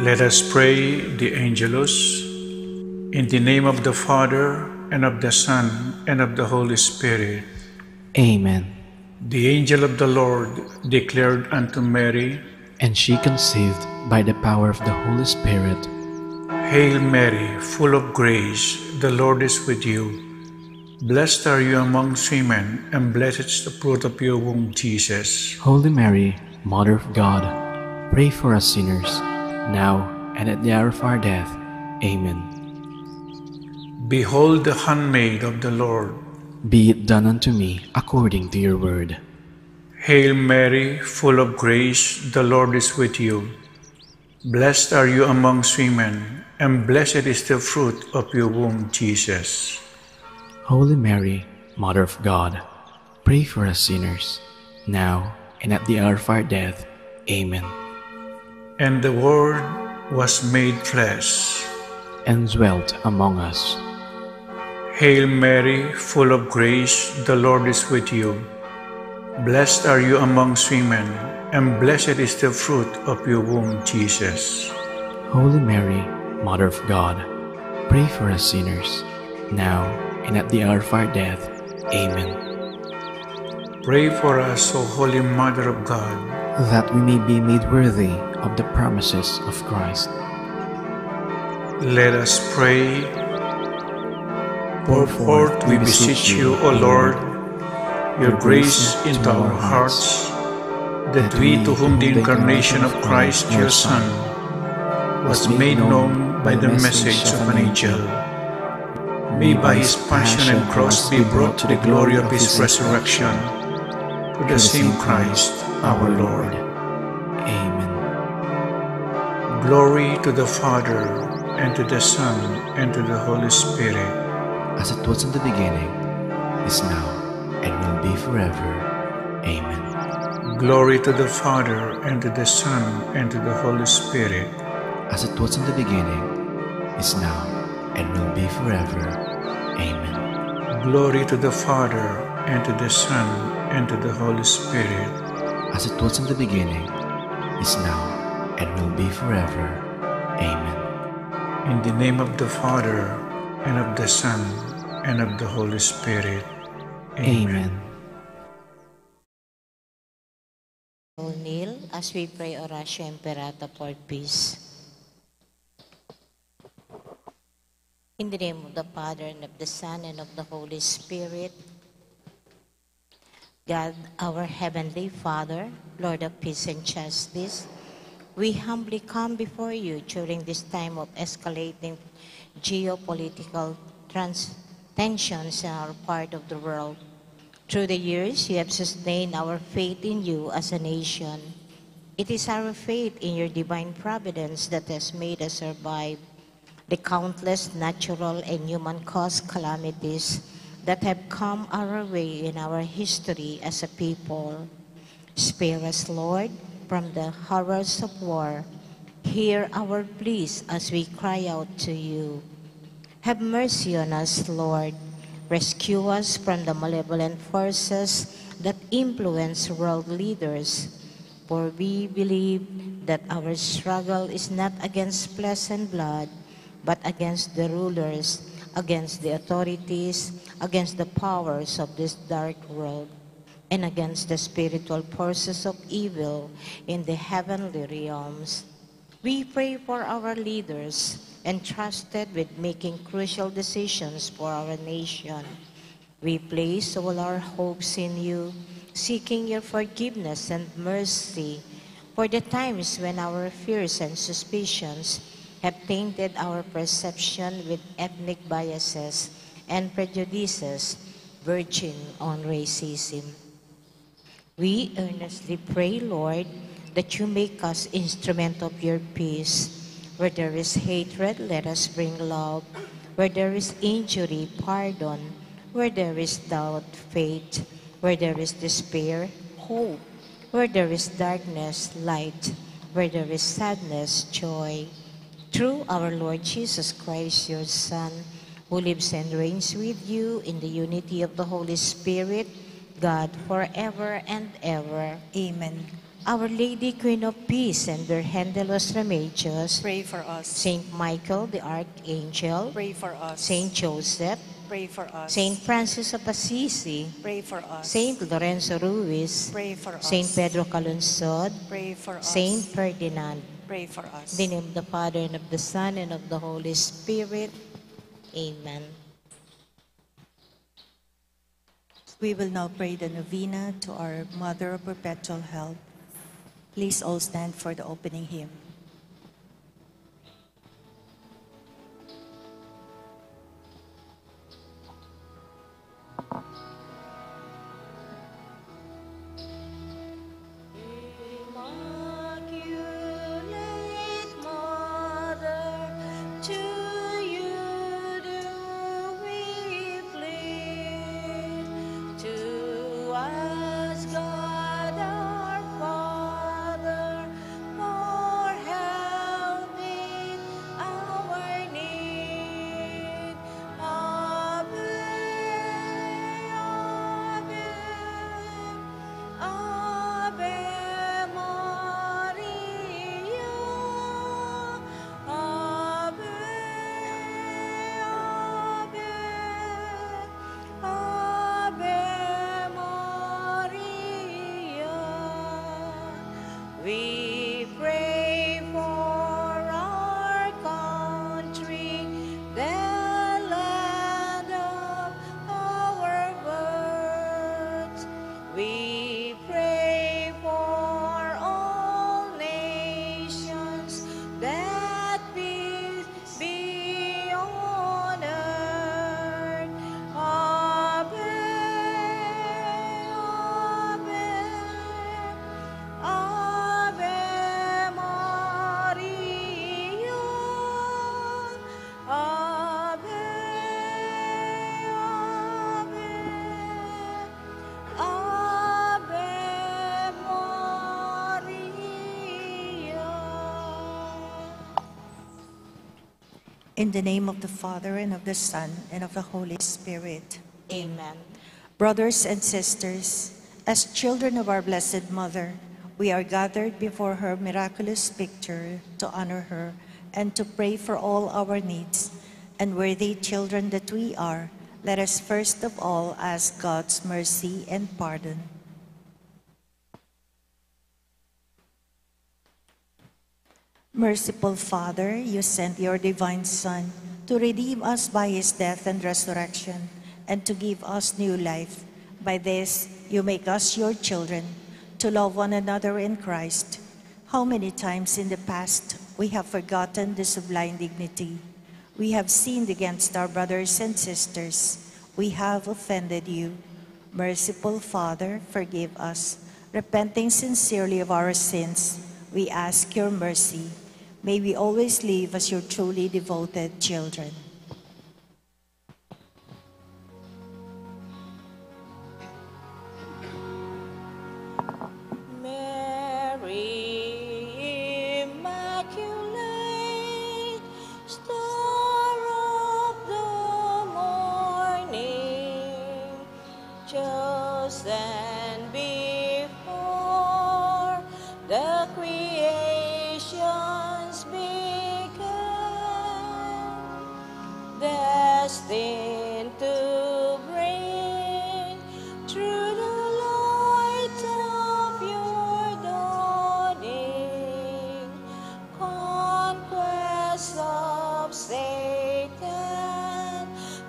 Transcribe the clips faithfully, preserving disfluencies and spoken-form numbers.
Let us pray the Angelus. In the name of the Father, and of the Son, and of the Holy Spirit. Amen. The angel of the Lord declared unto Mary, and she conceived by the power of the Holy Spirit. Hail Mary, full of grace, the Lord is with you. Blessed are you amongst women, and blessed is the fruit of your womb, Jesus. Holy Mary, Mother of God, pray for us sinners, now and at the hour of our death. Amen. Behold the handmaid of the Lord. Be it done unto me according to your word. Hail Mary, full of grace, the Lord is with you. Blessed are you amongst women, and blessed is the fruit of your womb, Jesus. Holy Mary, Mother of God, pray for us sinners, now and at the hour of our death. Amen. And the Word was made flesh and dwelt among us. Hail Mary, full of grace, the Lord is with you. Blessed are you amongst women, and blessed is the fruit of your womb, Jesus. Holy Mary, Mother of God, pray for us sinners, now and at the hour of our death. Amen. Pray for us, O Holy Mother of God, that we may be made worthy of the promises of Christ. Let us pray. Pour forth, we beseech you, O Lord, your grace into our hearts, that we, to whom the incarnation of Christ, your Son, was made known by the message of an angel, may by his passion and cross be brought to the glory of his resurrection, through the same Christ our Lord. Amen. Glory to the Father, and to the Son, and to the Holy Spirit. As it was in the beginning, is now, and will be forever. Amen. Glory to the Father, and to the Son, and to the Holy Spirit. As it was in the beginning, is now, and will be forever. Amen. Glory to the Father, and to the Son, and to the Holy Spirit. As it was in the beginning, is now, and will be forever. Amen. In the name of the Father, and of the Son, and of the Holy Spirit. Amen. Amen. We'll kneel as we pray Oratio Imperata for peace. In the name of the Father, and of the Son, and of the Holy Spirit. God, our Heavenly Father, Lord of peace and justice, we humbly come before you during this time of escalating geopolitical trans-, tensions in our part of the world. Through the years, you have sustained our faith in you as a nation. It is our faith in your divine providence that has made us survive the countless natural and human-caused calamities that have come our way in our history as a people. Spare us, Lord, from the horrors of war. Hear our pleas as we cry out to you. Have mercy on us, Lord. Rescue us from the malevolent forces that influence world leaders. For we believe that our struggle is not against flesh and blood, but against the rulers, against the authorities, against the powers of this dark world, and against the spiritual forces of evil in the heavenly realms. We pray for our leaders entrusted with making crucial decisions for our nation. We place all our hopes in you, seeking your forgiveness and mercy for the times when our fears and suspicions have tainted our perception with ethnic biases and prejudices verging on racism. We earnestly pray, Lord, that you make us instrument of your peace. Where there is hatred, let us bring love. Where there is injury, pardon. Where there is doubt, faith. Where there is despair, hope. Where there is darkness, light. Where there is sadness, joy. Through our Lord Jesus Christ, your Son, who lives and reigns with you in the unity of the Holy Spirit, God, forever and ever. Amen. Our Lady, Queen of Peace, and Virgen de los Remedios, pray for us. Saint Michael the Archangel, pray for us. Saint Joseph, pray for us. Saint Francis of Assisi, pray for us. Saint Lorenzo Ruiz, pray for us. Saint Pedro Calungsod, pray for us. Saint Ferdinand, pray for us. In the name of the Father, and of the Son, and of the Holy Spirit. Amen. We will now pray the novena to our Mother of Perpetual Help. Please all stand for the opening hymn. Immaculate Mother, to you do we plead. To us, God our Father, for help in our need. Ave, Ave, Ave Maria, Ave, Ave, Ave Maria. We pray for our country, the land of our birth. We pray for all nations, that peace be on earth. Ave, Ave, Ave Maria. Ave, Ave, Ave Maria. In the name of the Father, and of the Son, and of the Holy Spirit. Amen. Brothers and sisters, as children of our Blessed Mother, we are gathered before her miraculous picture to honor her and to pray for all our needs. And worthy children that we are, let us first of all ask God's mercy and pardon. Merciful Father, you sent your divine Son to redeem us by his death and resurrection, and to give us new life. By this, you make us your children, to love one another in Christ. How many times in the past we have forgotten the sublime dignity. We have sinned against our brothers and sisters. We have offended you. Merciful Father, forgive us. Repenting sincerely of our sins, we ask your mercy. May we always live as your truly devoted children. Mary Immaculate, Star of the morning, chosen before the creations began, destined to bring through the light of your dawning conquest of Satan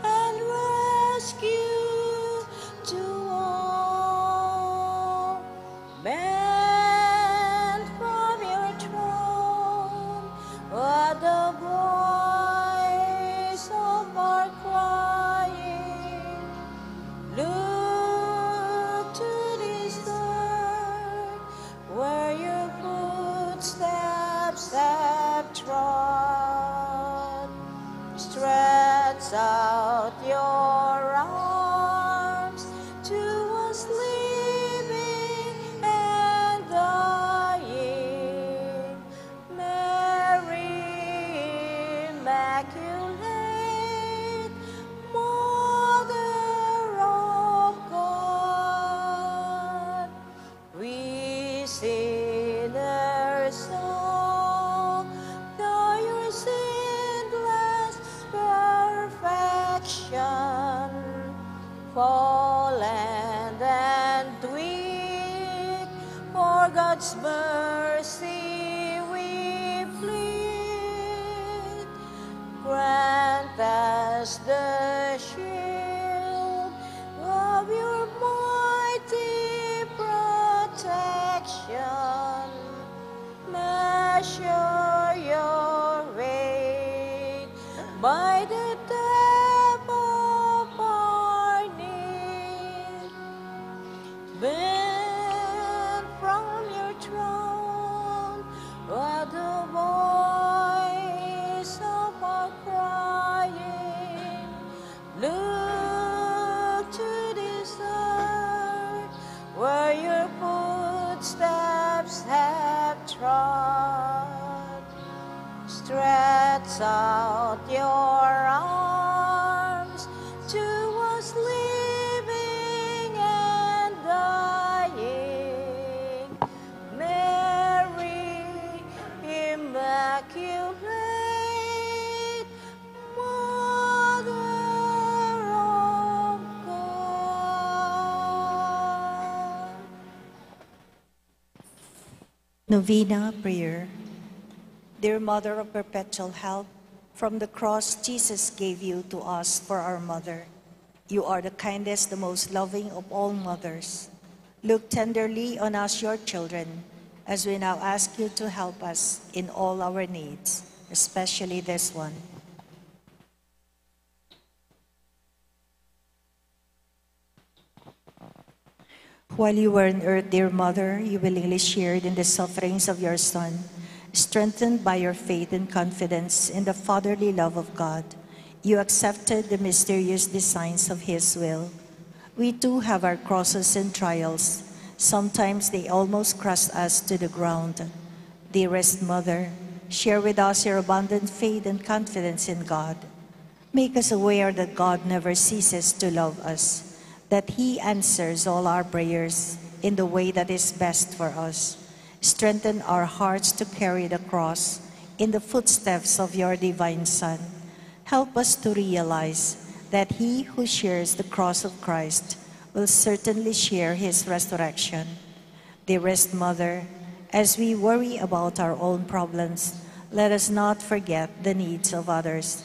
and rescue to all. Bend from your throne, let the voice of our cry God's mercy we plead, grant us the shield of your mighty protection. Measure your weight by the depth of our need. Bend from your throne at the voice of our crying. Look to this earth where your footsteps have trod. Stretch out your arms to us living and dying. Mary, Immaculate Mother of God. Novena prayer. Dear Mother of Perpetual Help, from the cross Jesus gave you to us for our mother. You are the kindest, the most loving of all mothers. Look tenderly on us, your children, as we now ask you to help us in all our needs, especially this one. While you were on earth, dear Mother, you willingly shared in the sufferings of your Son. Strengthened by your faith and confidence in the fatherly love of God, you accepted the mysterious designs of His will. We too have our crosses and trials. Sometimes they almost crush us to the ground. Dearest Mother, share with us your abundant faith and confidence in God. Make us aware that God never ceases to love us, that He answers all our prayers in the way that is best for us. Strengthen our hearts to carry the cross in the footsteps of your divine Son. Help us to realize that he who shares the cross of Christ will certainly share his resurrection. Dearest Mother, as we worry about our own problems, let us not forget the needs of others.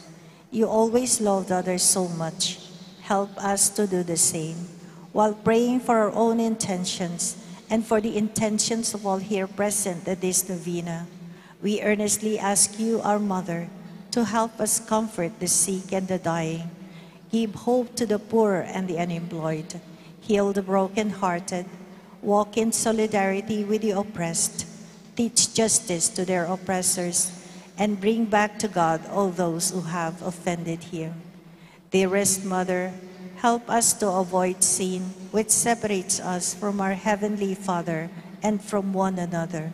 You always loved others so much. Help us to do the same, while praying for our own intentions and for the intentions of all here present at this novena. We earnestly ask you, our Mother, to help us comfort the sick and the dying, give hope to the poor and the unemployed, heal the brokenhearted, walk in solidarity with the oppressed, teach justice to their oppressors, and bring back to God all those who have offended him. Dearest Mother, help us to avoid sin, which separates us from our Heavenly Father and from one another.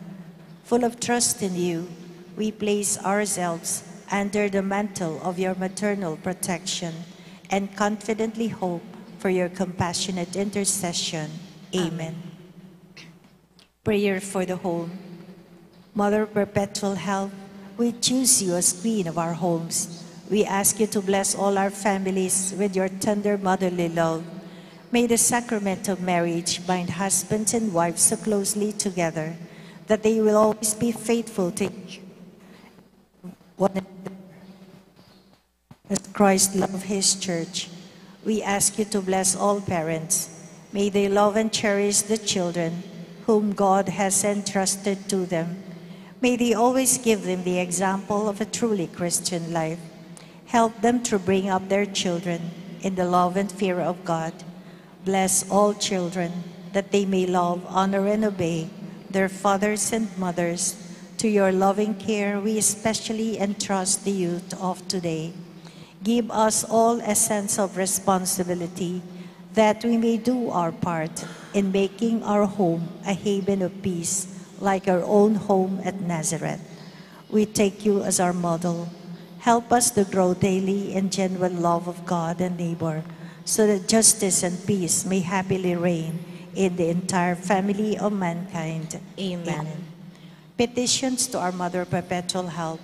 Full of trust in you, we place ourselves under the mantle of your maternal protection and confidently hope for your compassionate intercession. Amen. Amen. Prayer for the home. Mother of Perpetual Help, we choose you as Queen of our homes. We ask you to bless all our families with your tender motherly love. May the sacrament of marriage bind husbands and wives so closely together that they will always be faithful to one another. As Christ loved his church, we ask you to bless all parents. May they love and cherish the children whom God has entrusted to them. May they always give them the example of a truly Christian life. Help them to bring up their children in the love and fear of God. Bless all children, that they may love, honor, and obey their fathers and mothers. To your loving care, we especially entrust the youth of today. Give us all a sense of responsibility, that we may do our part in making our home a haven of peace, like our own home at Nazareth. We take you as our model. Help us to grow daily in genuine love of God and neighbor, so that justice and peace may happily reign in the entire family of mankind. Amen. Amen. Petitions to our Mother Perpetual Help.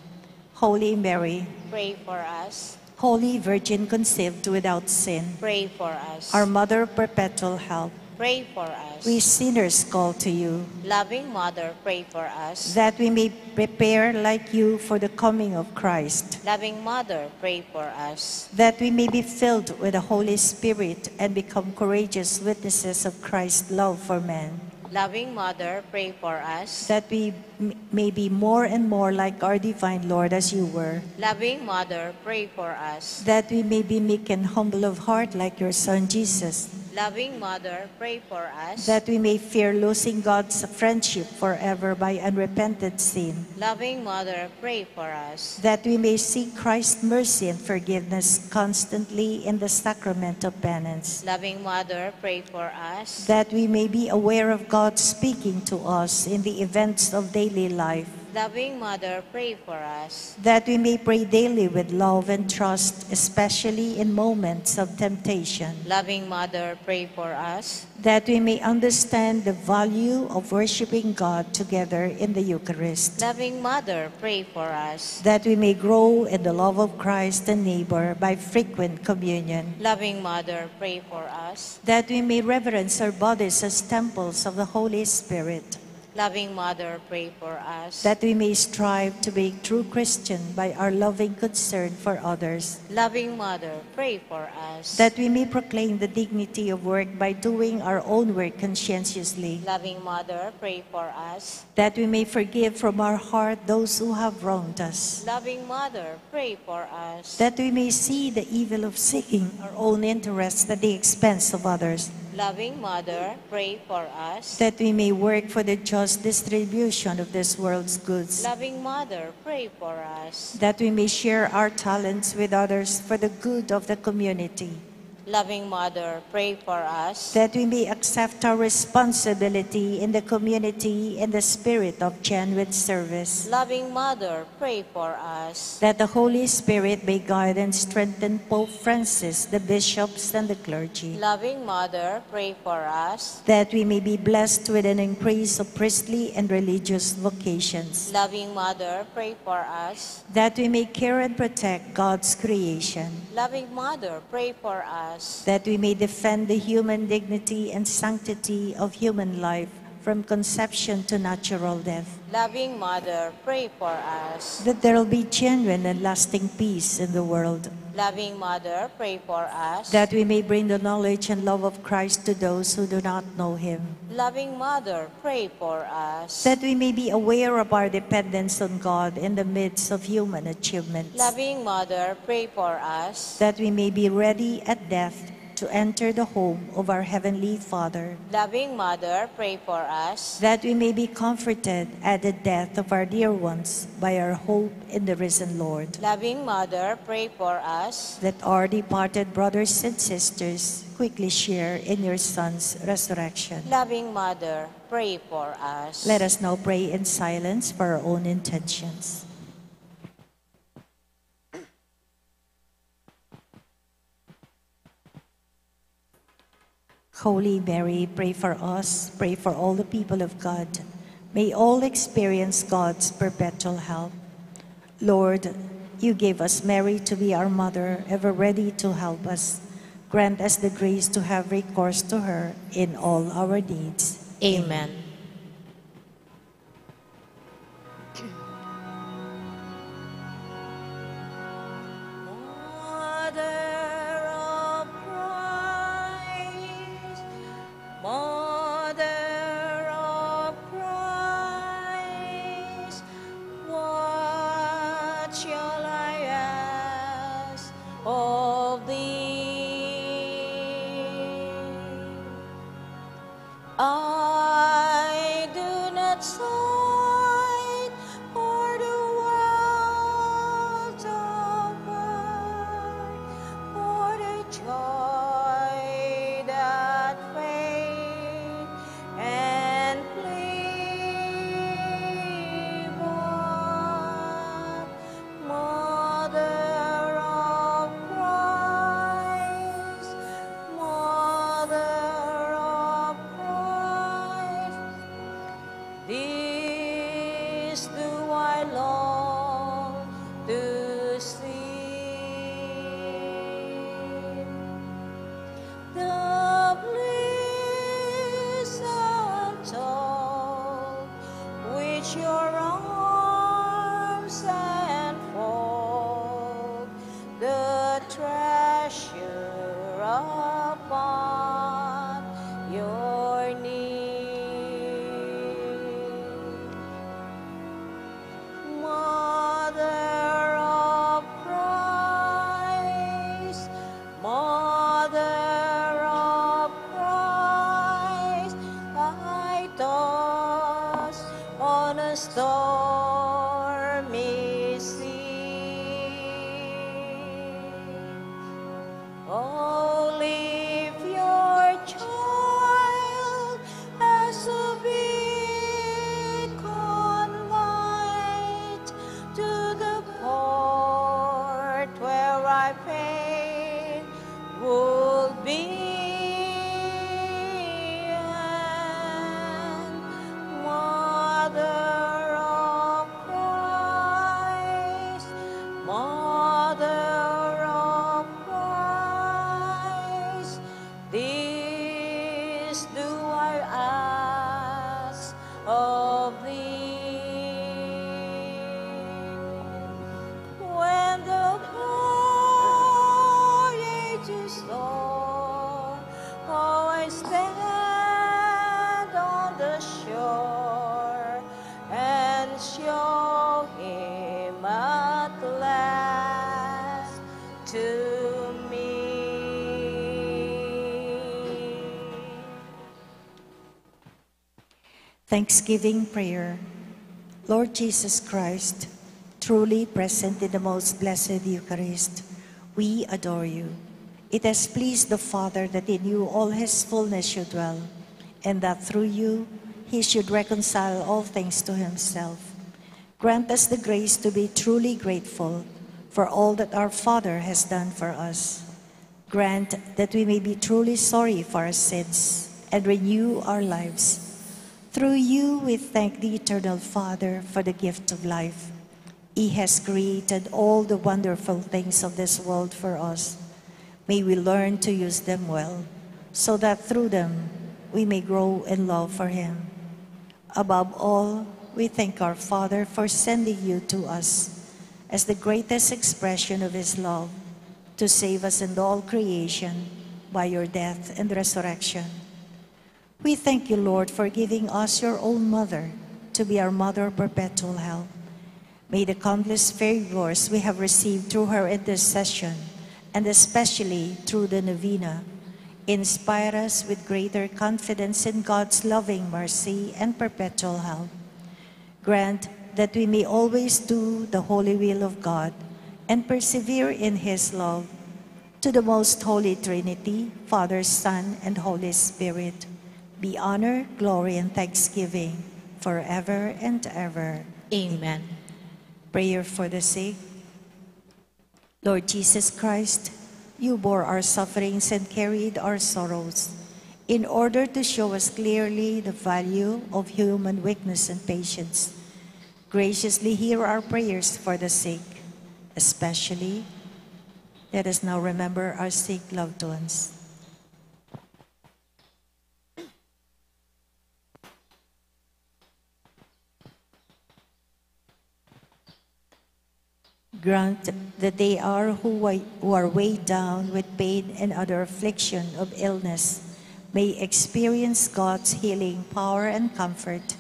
Holy Mary, pray for us. Holy Virgin conceived without sin, pray for us. Our Mother Perpetual Help, pray for us. We sinners call to you. Loving Mother, pray for us. That we may prepare like you for the coming of Christ. Loving Mother, pray for us. That we may be filled with the Holy Spirit and become courageous witnesses of Christ's love for men. Loving Mother, pray for us. That we m- may be more and more like our divine Lord as you were. Loving Mother, pray for us. That we may be meek and humble of heart like your Son Jesus. Loving Mother, pray for us. That we may fear losing God's friendship forever by unrepented sin. Loving Mother, pray for us. That we may seek Christ's mercy and forgiveness constantly in the sacrament of penance. Loving Mother, pray for us. That we may be aware of God speaking to us in the events of daily life. Loving Mother, pray for us. That we may pray daily with love and trust, especially in moments of temptation. Loving Mother, pray for us. That we may understand the value of worshiping God together in the Eucharist. Loving Mother, pray for us. That we may grow in the love of Christ and neighbor by frequent communion. Loving Mother, pray for us. That we may reverence our bodies as temples of the Holy Spirit. Loving Mother, pray for us. That we may strive to be true Christian by our loving concern for others. Loving Mother, pray for us. That we may proclaim the dignity of work by doing our own work conscientiously. Loving Mother, pray for us. That we may forgive from our heart those who have wronged us. Loving Mother, pray for us. That we may see the evil of seeking our own interests at the expense of others. Loving Mother, pray for us. That we may work for the just distribution of this world's goods. Loving Mother, pray for us. That we may share our talents with others for the good of the community. Loving Mother, pray for us. That we may accept our responsibility in the community in the spirit of genuine service. Loving Mother, pray for us. That the Holy Spirit may guide and strengthen Pope Francis, the bishops, and the clergy. Loving Mother, pray for us. That we may be blessed with an increase of priestly and religious vocations. Loving Mother, pray for us. That we may care and protect God's creation. Loving Mother, pray for us. That we may defend the human dignity and sanctity of human life from conception to natural death. Loving Mother, pray for us. That there will be genuine and lasting peace in the world. Loving Mother, pray for us. That we may bring the knowledge and love of Christ to those who do not know him. Loving Mother, pray for us. That we may be aware of our dependence on God in the midst of human achievements. Loving Mother, pray for us. That we may be ready at death to enter the home of our Heavenly Father. Loving Mother, pray for us. That we may be comforted at the death of our dear ones by our hope in the risen Lord. Loving Mother, pray for us. That our departed brothers and sisters quickly share in your Son's resurrection. Loving Mother, pray for us. Let us now pray in silence for our own intentions. Holy Mary, pray for us, pray for all the people of God. May all experience God's perpetual help. Lord, you gave us Mary to be our mother, ever ready to help us. Grant us the grace to have recourse to her in all our needs. Amen. Mother of Christ, Mother of Christ, what shall I ask of thee? I do not sigh for the world of earth, for the joy that fades and fleets, but Mother of Christ, Mother of your arms and fold the treasure upon your knee. Mother of Christ, Mother of Christ, I toss on a stormy sea. Oh, leave your child as a beacon light to the port where I fain would be. And Mother of Christ, Mother of Christ, this do I ask of thee. When the voyage is done, oh, I stand on the shore and show him at last to me. Thanksgiving prayer. Lord Jesus Christ, truly present in the most blessed Eucharist, we adore you. It has pleased the Father that in you all his fullness should dwell, and that through you he should reconcile all things to himself. Grant us the grace to be truly grateful for all that our Father has done for us. Grant that we may be truly sorry for our sins and renew our lives. Through you, we thank the Eternal Father for the gift of life. He has created all the wonderful things of this world for us. May we learn to use them well, so that through them we may grow in love for Him. Above all, we thank our Father for sending you to us as the greatest expression of His love to save us and all creation by your death and resurrection. We thank you, Lord, for giving us your own mother to be our mother of perpetual help. May the countless favors we have received through her intercession, and especially through the novena, inspire us with greater confidence in God's loving mercy and perpetual help. Grant that we may always do the holy will of God and persevere in His love. To the most holy Trinity, Father, Son, and Holy Spirit, be honor, glory, and thanksgiving forever and ever. Amen. Prayer for the sick. Lord Jesus Christ, you bore our sufferings and carried our sorrows in order to show us clearly the value of human weakness and patience. Graciously hear our prayers for the sick, especially. Let us now remember our sick loved ones. Grant that they are who, wei- who are weighed down with pain and other affliction of illness may experience God's healing power and comfort.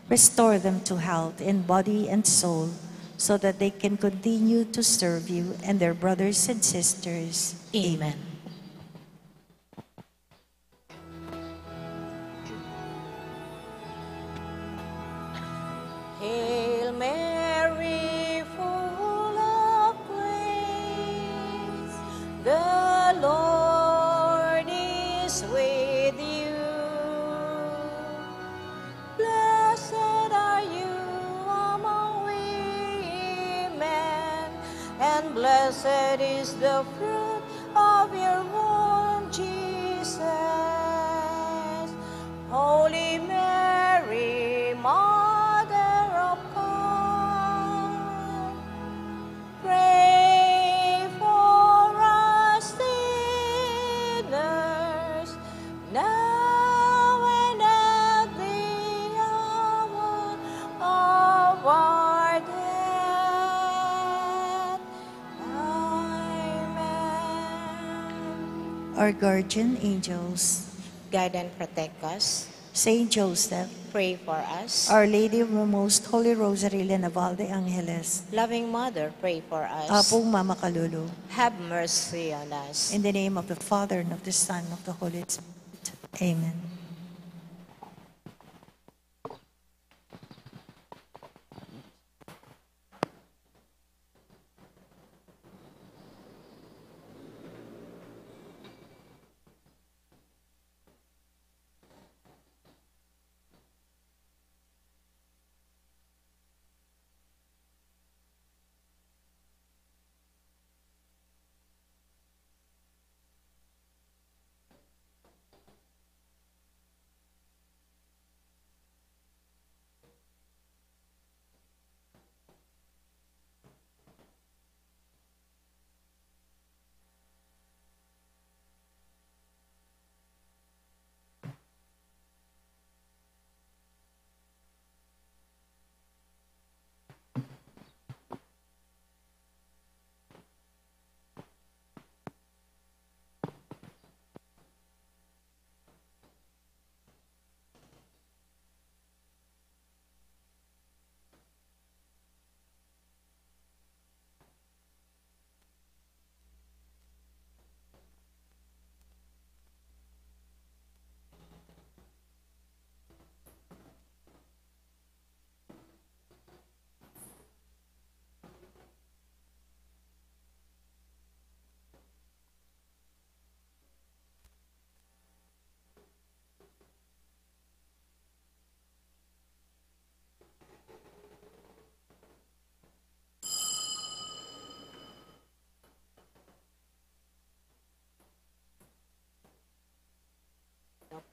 Restore them to health in body and soul, so that they can continue to serve you and their brothers and sisters. Amen. Hail Mary, full of grace, the Lord is with you. Blessed are you among women, and blessed is the fruit of your womb, Jesus. Holy Mary, Mother of God, pray for us sinners, now and at the hour of Our guardian angels, guide and protect us. Saint Joseph, pray for us. Our Lady of the Most Holy Rosary, Reina de Angeles, loving Mother, pray for us. Apung Mama Kalulu, have mercy on us. In the name of the Father, and of the Son, and of the Holy Spirit. Amen.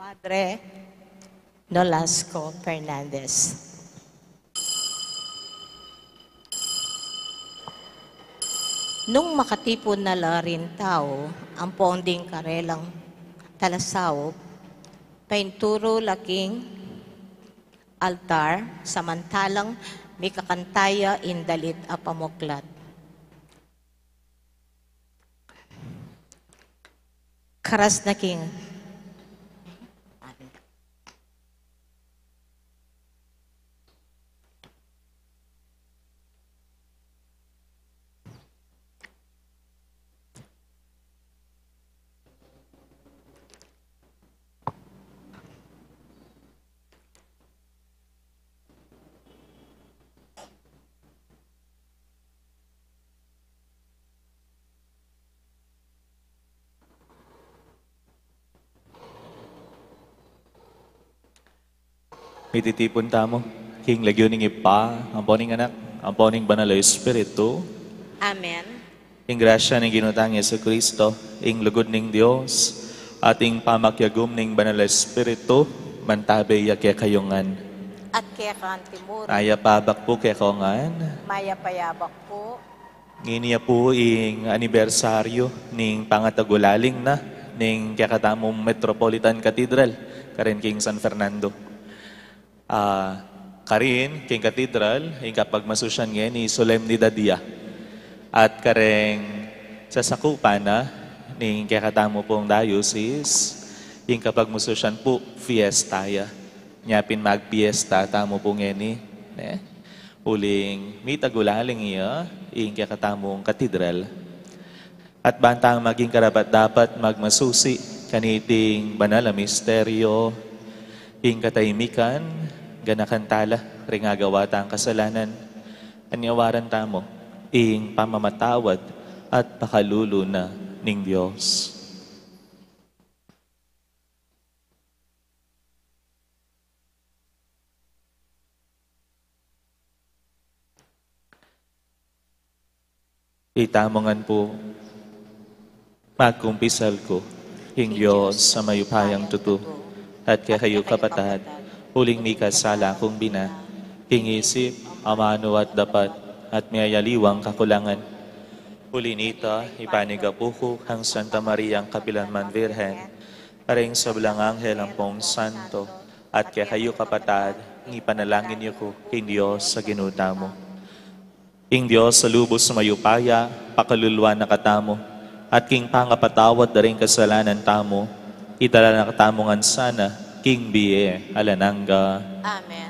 Padre Nolasco Fernandez. Nung makatipun na la ring tau ampon ding karelang talasaup, painturu la king altar, samantalang mikakanta ya ing dalit a pamuklat. Karas na king Mititipun tamu king lagyu ning Ibpa, ampo ning Anak, ampo ning Banal a Espiritu. Amen. Ing grasya ning Ginu tang Jesucristo, ing lugud ning Dios, at ing pamakiagum ning Banal a Espiritu, mantabe ya kekayu ngan. At keka naman murin. Mayap a abak pu kekongan. Mayap a abak pu. Ngeni ya pu ing anibersaryu ning pangatagulaling na ning kekatamung Metropolitan Cathedral, karin king San Fernando. Ah, karin king Cathedral, ing kapagmasusyan ngeni solemnidad ya. At kareng sasakupan na ning kekatamu pung diocese, ing kapagmasusyan pu fiesta ya. Nya pin magpiesta tamu pu ngeni, ne? Uling mitagulaling ya ing kekatamung Cathedral. At bantang maging karapat-dapat magmasusi kaniting banal a misteryo, ing katahimikan, ganakan tala ring agawa tang kasalanan, anyawaran tamu ing pamamatawad at pakalulu na ning Dios. Itamu ngan pu, magkumpisal ku king Dios a mayupayang tutu, at kekayu kapatad, uling mikasala kung bina, king isip, amanu at dapat, at miyayaliwang kakulangan. Uli nita, ipanigapu ku kang Santa Mariang kapilanman Virgen, karing sablang anghel ampong santo, at kekayu kapatad, ipanalangin yu ku king Dios a Ginu tamu. Ing Dios a lubus mayupaya, pakaluluan na katamu, At king pangapatawad da ring kasalanan tamu, idala na katamu ngan sana king bie alang angga. Amen.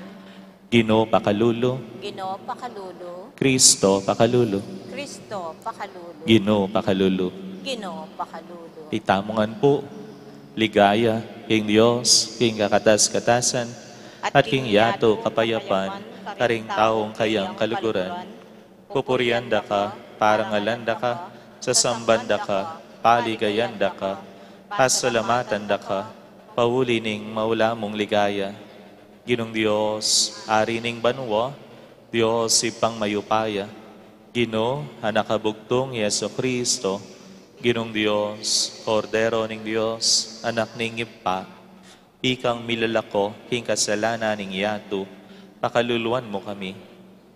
Ginu, pakalulu. Ginu, pakalulu. Kristo, pakalulu. Kristo, pakalulu. Ginu, pakalulu. Ginu, pakalulu. Itamu ngan pu, ligaya king Dios, king kakatas-katasan, at king yatu kapayapan, karing taung kayang kaluguran. Pupurian da ka, parangalan da ka, sasamban da ka, paligayan da ka, pasalamatan da ka, pauli ning maula mung ligaya. Ginung Dios, Ari ning banua, Dios Ibpang mayupaya, Ginu, Anak a bugtung, Jesu Kristo, Ginung Dios, Kordero ning Dios, Anak ning Ibpa, ikang milalako king kasalanan ning yatu, pakaluluan mu kami.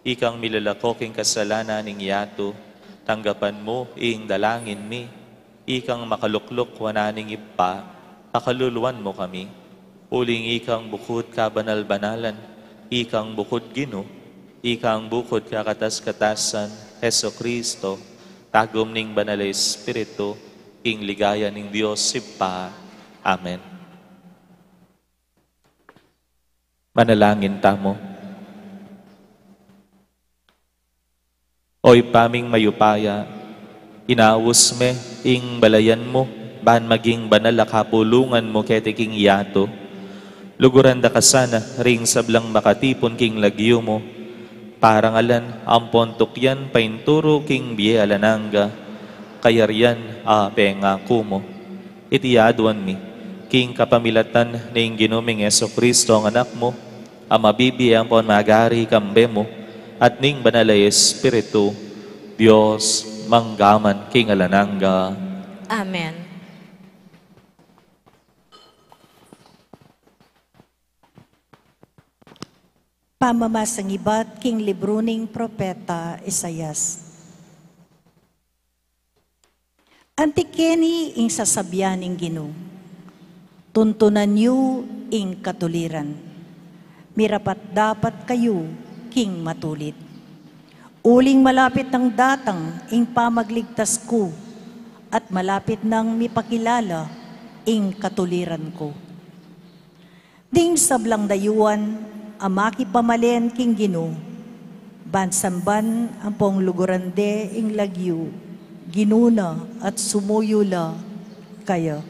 Ikang milalako king kasalanan ning yatu, tanggapan mu ing dalangin mi. Ikang makalukluk wanan ning Ibpa, pakaluluan mu kami. Uling ikang bukud kabanal-banalan, ikang bukud Ginu, ikang bukud kakatas-katasan, Jesu Kristo, tagum ning Banal a Espiritu, king ligaya ning Dios Ibpa. Amen. Manalangin tamu. O Ibpa ming mayupaya, inaus me ing balayan mu, ban maging banal a kapulungan mu keti king yatu. Luguran da ka sana ring sablang makatipun king lagyu mu, parangalan ampon tukyan painturu king bie alang angga, kayarian a pengaku mu. Iti aduan mi, king kapamilatan ning Ginu ming Jesu Kristo a Anak mu, a mabibie ampon magari kambe mu, at ning Banal a Espiritu, Dios, mangga man king alang angga. Amen. Pamamasang ibat king libru ning propeta Isaias. Anti keni ing sasabian ning Ginu, tuntunan yu ing katuliran, mirapat-dapat kayu king matulid. Uling malapit nang datang ing pamagligtas ku, at malapit nang mipakilala ing katuliran ku. Ding sablang dayuan a makipamalen king Ginu, ban samban ampong luguran de ing lagyu, Ginu na at sumuyu la kaya.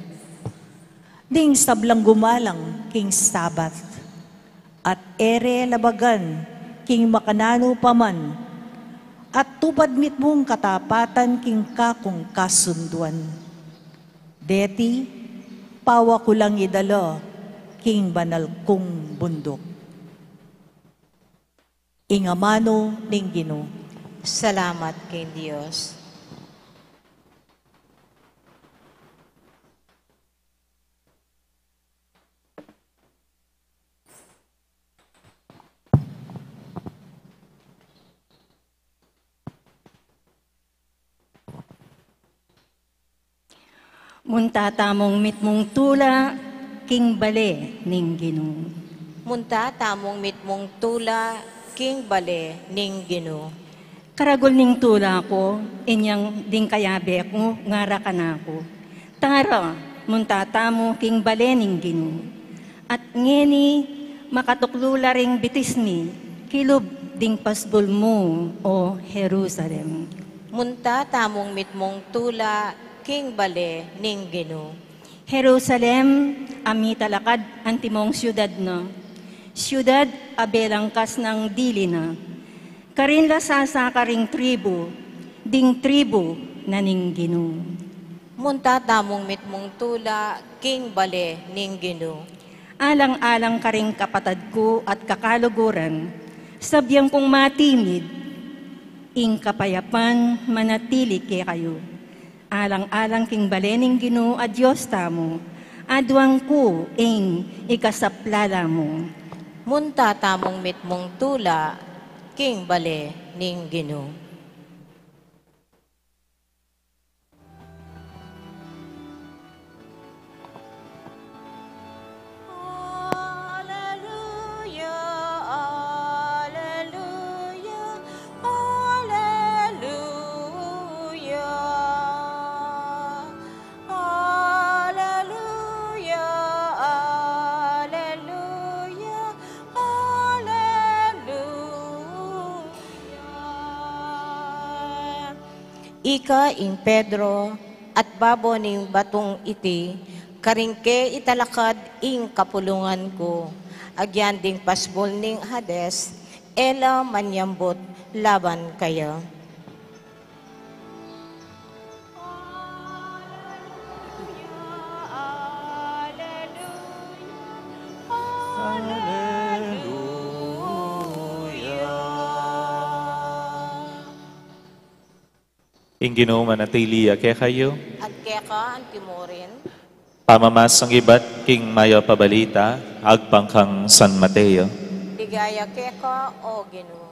Ding sablang gumalang king Sabat, at e re labagan king makananu pa man, at tupad mitmung katapatan king kakung kasunduan. Deti, pawa ku lang idala king banal kung bunduk. Ing amanu ning Ginu. Salamat king Dios. Munta tamung mitmung tula king bale ning Ginu. Munta tamung mitmung tula king bale ning Ginu. Karagul ning tula ku, inyang ding kayabe ku, ngara kanaku, tara, munta tamu king bale ning Ginu. At ngeni, makatuklu la ring bitis mi, kilub ding pasbul mu, O Jerusalem. Munta tamung mitmung tula king bale ning Ginu. Jerusalem, a mitalakad antimong siudad na, siudad a belangkas nang dili na. Karin la sasaka ring tribu, ding tribu na ning Ginu. Munta tamung mitmung tula king bale ning Ginu. Alang-alang karing kapatad ku at kakaluguran, sabian kung matimid, ing kapayapan manatili kekayu. Alang-alang king bale ning Ginu a Dios tamu, aduan ku ing ikasaplala mu. Munta tamung mitmung tula king bale ning Ginu. Aleluya, aleluya, aleluya. Ika ing Pedro, at babo ning batung iti, karin ke italakad ing kapulungan ku, agyan ding pasbul ning Hades, e la manyambut laban kaya. Ing Ginu manatili ya kekayu. At keka antimurin. Pamamasang ibat king mayap a balita, agpang kang San Mateo. Ligaya keka, O Ginu.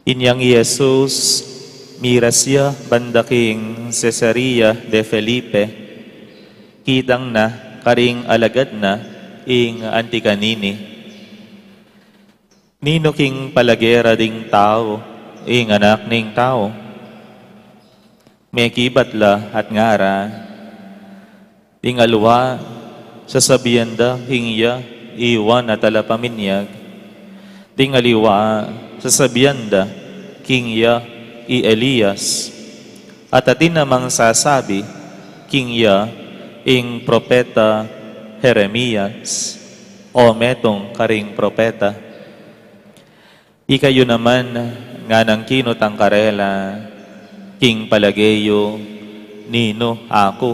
Inyang i Jesus, miras ya banda king Cesarea de Felipe, kitang na karing alagad na ing anti kanini. Ninu king palage ra ding tau ing Anak ning Tau? Mekibat la at ngara, ding aliwa, sasabian da king iya i Juan a Talapaminyag. Ding aliwa, sasabian da king iya i Elias. At atin namang sasabi king iya ing propeta Jeremias, o metung karing propeta. Ikayu naman, nganang kinutang karela, king palage yu, ninu aku?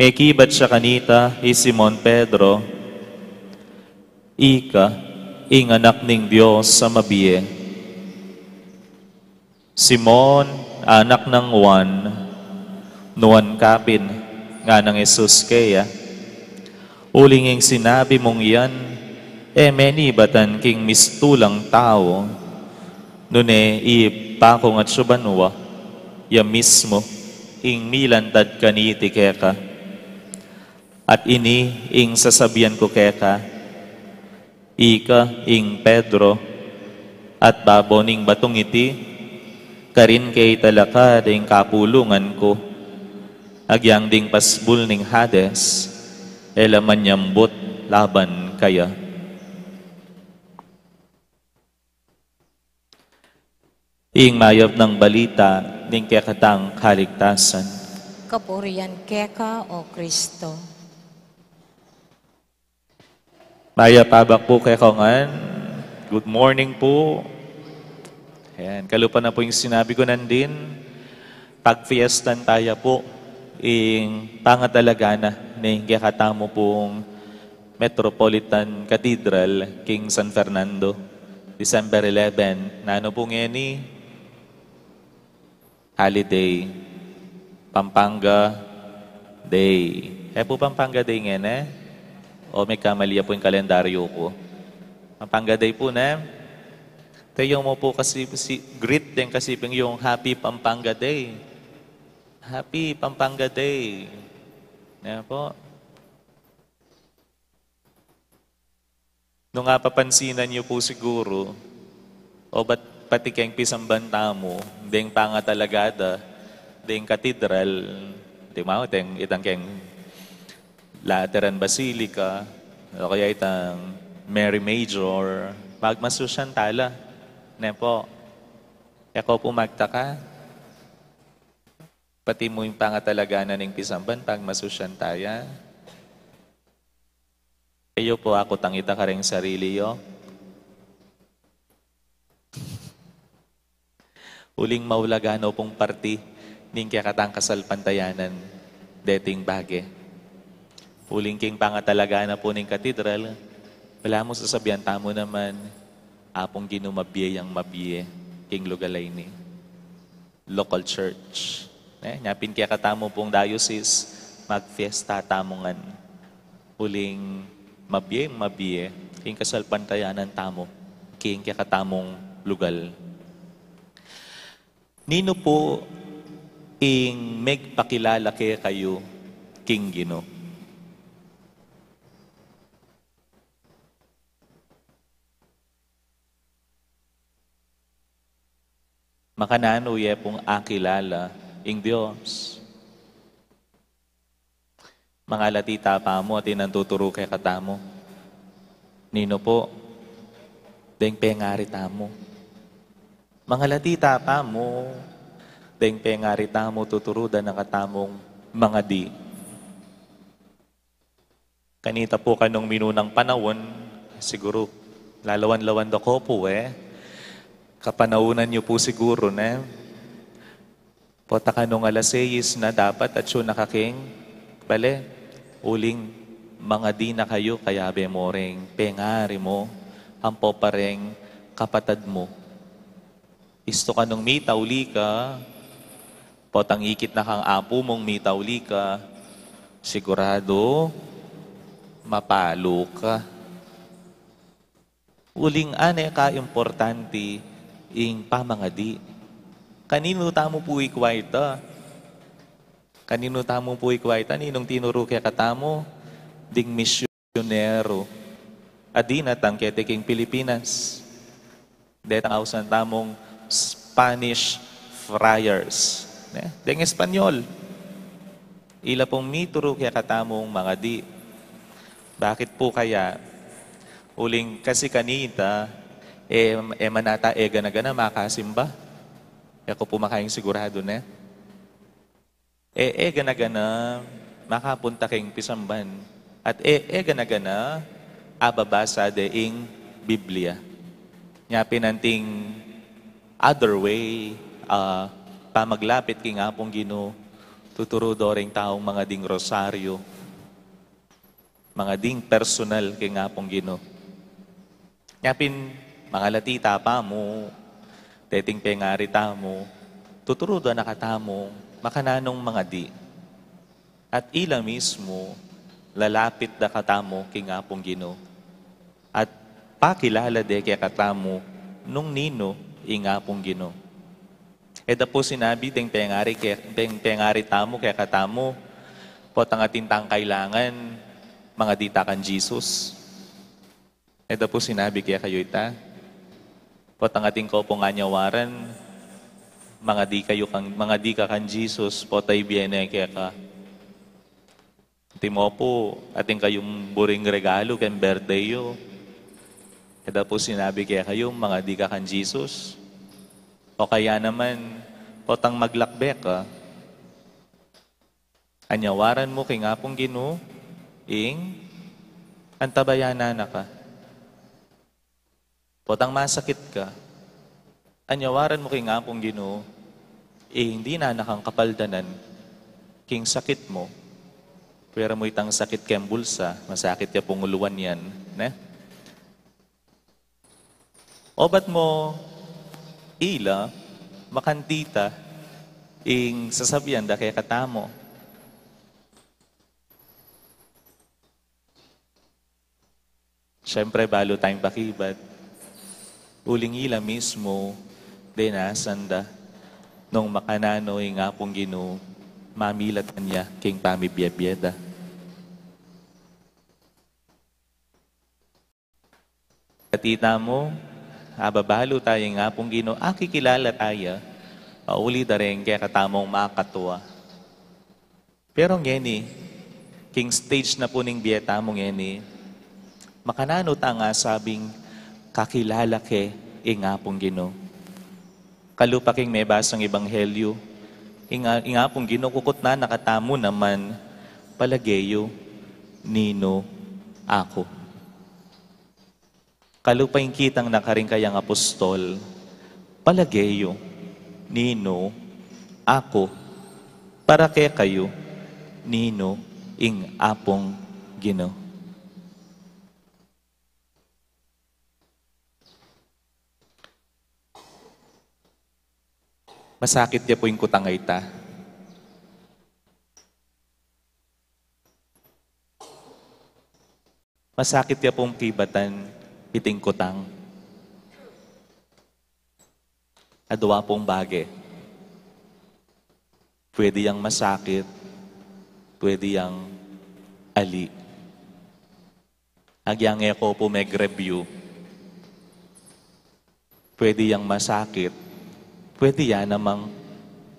Mekibat ya kanita i Simon Pedro, ika ing anak ning Dios a mabie. Simon, anak nang Juan, nuan ka pin? Nganang Jesus keya, uling ing sinabi mung yan, e menibatan king mistulang tau, nune Ibpa kung atsu banua, ya mismu ing milantad kaniti keka. At ini ing sasabian ku keka, ika ing Pedro, at babo ning batung iti, karin ke italakad ing kapulungan ku, agyang ding pasbul ning Hades, e la manyambut laban kaya. Ing mayap nang balita ning kekatang kaligtasan. Kapurian keka, O Kristo. Mayap a abak pu kekayu ngan. Good morning pu. Ayan, kalupa na pu ing sinabi ku nandin, pagfiestan taya pu ing pangatalaga na ning kekatamu pung Metropolitan Cathedral king San Fernando, December eleven. Nanu pu ngeni? Holiday. Pampanga Day. E pu Pampanga Day ngeni? O mekamali ya pu ing kalendaryu ku? Pampanga Day pu, ne? Te yu mu pu kasi, si, greet deng kasiping yu, Happy Pampanga Day. Happy Pampanga Day. Ne pu? Nung apapansinan yu pu siguru, o bat pati keng pisamban tamu, deng pangatalaga da, deng katedral, di ma, deng itang keng Lateran Basilica, o kaya itang Mary Major, magmasusyan tala, ne pu? E ko pu magtaka. Pati mu ing pangatalaga na ning pisamban, pagmasusyan taya. E yu pu akutang ita kareng sarili yu? Uling maulaga no pung parti ning kekatang kasalpantayanan deting bage. Uling king pangatalaga na pu ning katedral, balamu sasabian tamu naman, Apung Ginu, mabie yang mabie king lugal a ini. Local church. Ne? Nya pin kekatamu pung diocese, magfiesta tamu ngan. Uling mabie, mabie ing kasalpantayanan tamu king kekatamung lugal. Ninu pu ing megpakilala kekayu king Ginu? Makananu ye pung akilala ing Dios? Mangalati ta pa mu atin a tuturu kekatamu. Ninu pu? Deng pengari tamu. Mangalati ta pa mu, deng pengari tamu tuturu da na katamung mangadi. Kanita pu kanung minunang panaun, siguru, lalawan-lawan da ko pu e. Kapanaunan yu pu siguru, ne? Pota kanung alas seis na dapat atyu na ka king bale, uling mangadi na kayu, kayabe mu reng pengari mu, ampo pa reng kapatad mu. Istu kanung mitauli ka, potang ikit na kang apu mung mitauli ka, siguradu mapalu ka. Uling ane ka importanti ing pamangadi. Kaninu tamu pu ikwa ita? Kaninu tamu pu ikwa ita? Ninung tinuru kekatamu ding misyonero a dinatang keti king Pilipinas? Detang ausan tamung Spanish friars, ne? Deng Espanyol. Ila pung mituru kekatamung mangadi. Bakit pu kaya? Uling kasi kanita, e, e man ata e gana-gana makasimba. E ku pu makayang siguradu, ne? E, e gana-gana makapunta king pisamban. At e, e gana-gana ababasa de ing Biblia. Nya pin anting other way, ah, pamaglapit king Apung Ginu, tuturu do ring taung mangading rosaryu, mangading personal king Apung Ginu. Nya pin, mangalati ta pa mu, deting pengari tamu, tuturu da na katamu makananung mangadi. At ila mismu, lalapit da katamu king Apung Ginu. At pakilala de kekatamu nung ninu ing Apung Ginu. E da pu sinabi deng pengari ke-, deng pengari tamu kekatamu, potang atin tang kailangan, mangadi ta kang Jesus. E da pu sinabi kekayu ita? Potang atin ko pung anyawaran, mangadi kayu kang, mangadi ka kang Jesus, pota ibie ne keka. Antimo pu, atin kayung buring regalu keng birthday yu. E da pu sinabi kekayu, mangadi ka kang Jesus? O kaya naman, potang maglakbe ka, anyawaran mu king Apung Ginu ing antabayanan na ka. Potang masakit ka, anyawaran mu king Apung Ginu ing dinan na kang kapaldanan king sakit mu. Pwera mu itang sakit keng bulsa, masakit ya pung uluan yan, ne? Obat mu ila, makanita ing sasabian da kekatamu. Siyempre, balu tayung pakibat. Uling ila mismu, denasan da nung makananu ing Apung Ginu, mamilatan ya king pamibie-bie da. Katita mu, ababalu taya ing Apung Ginu, akikilala taya, pauli da ring kekatamung makatua. Pero ngeni, king stage na pu ning bie tamu ngeni, makananu tang asabing kakilala ke ing Apung Ginu? Kalupa king mebasang ebanghelyu, ing, ing Apung Ginu kukutnan na katamu naman, palage yu, ninu aku. Kalupa ing kitang na karing kayang apostol, palage yu, ninu aku, para kekayu, ninu ing Apung Ginu. Masakit ya pu ing kutang a ita. Masakit ya pung kibatan iting kutang. Adwa pung bage. Pwede yang masakit, pwede yang ali. Agyang e ko pu meg-review. Pwede yang masakit, pwede ya namang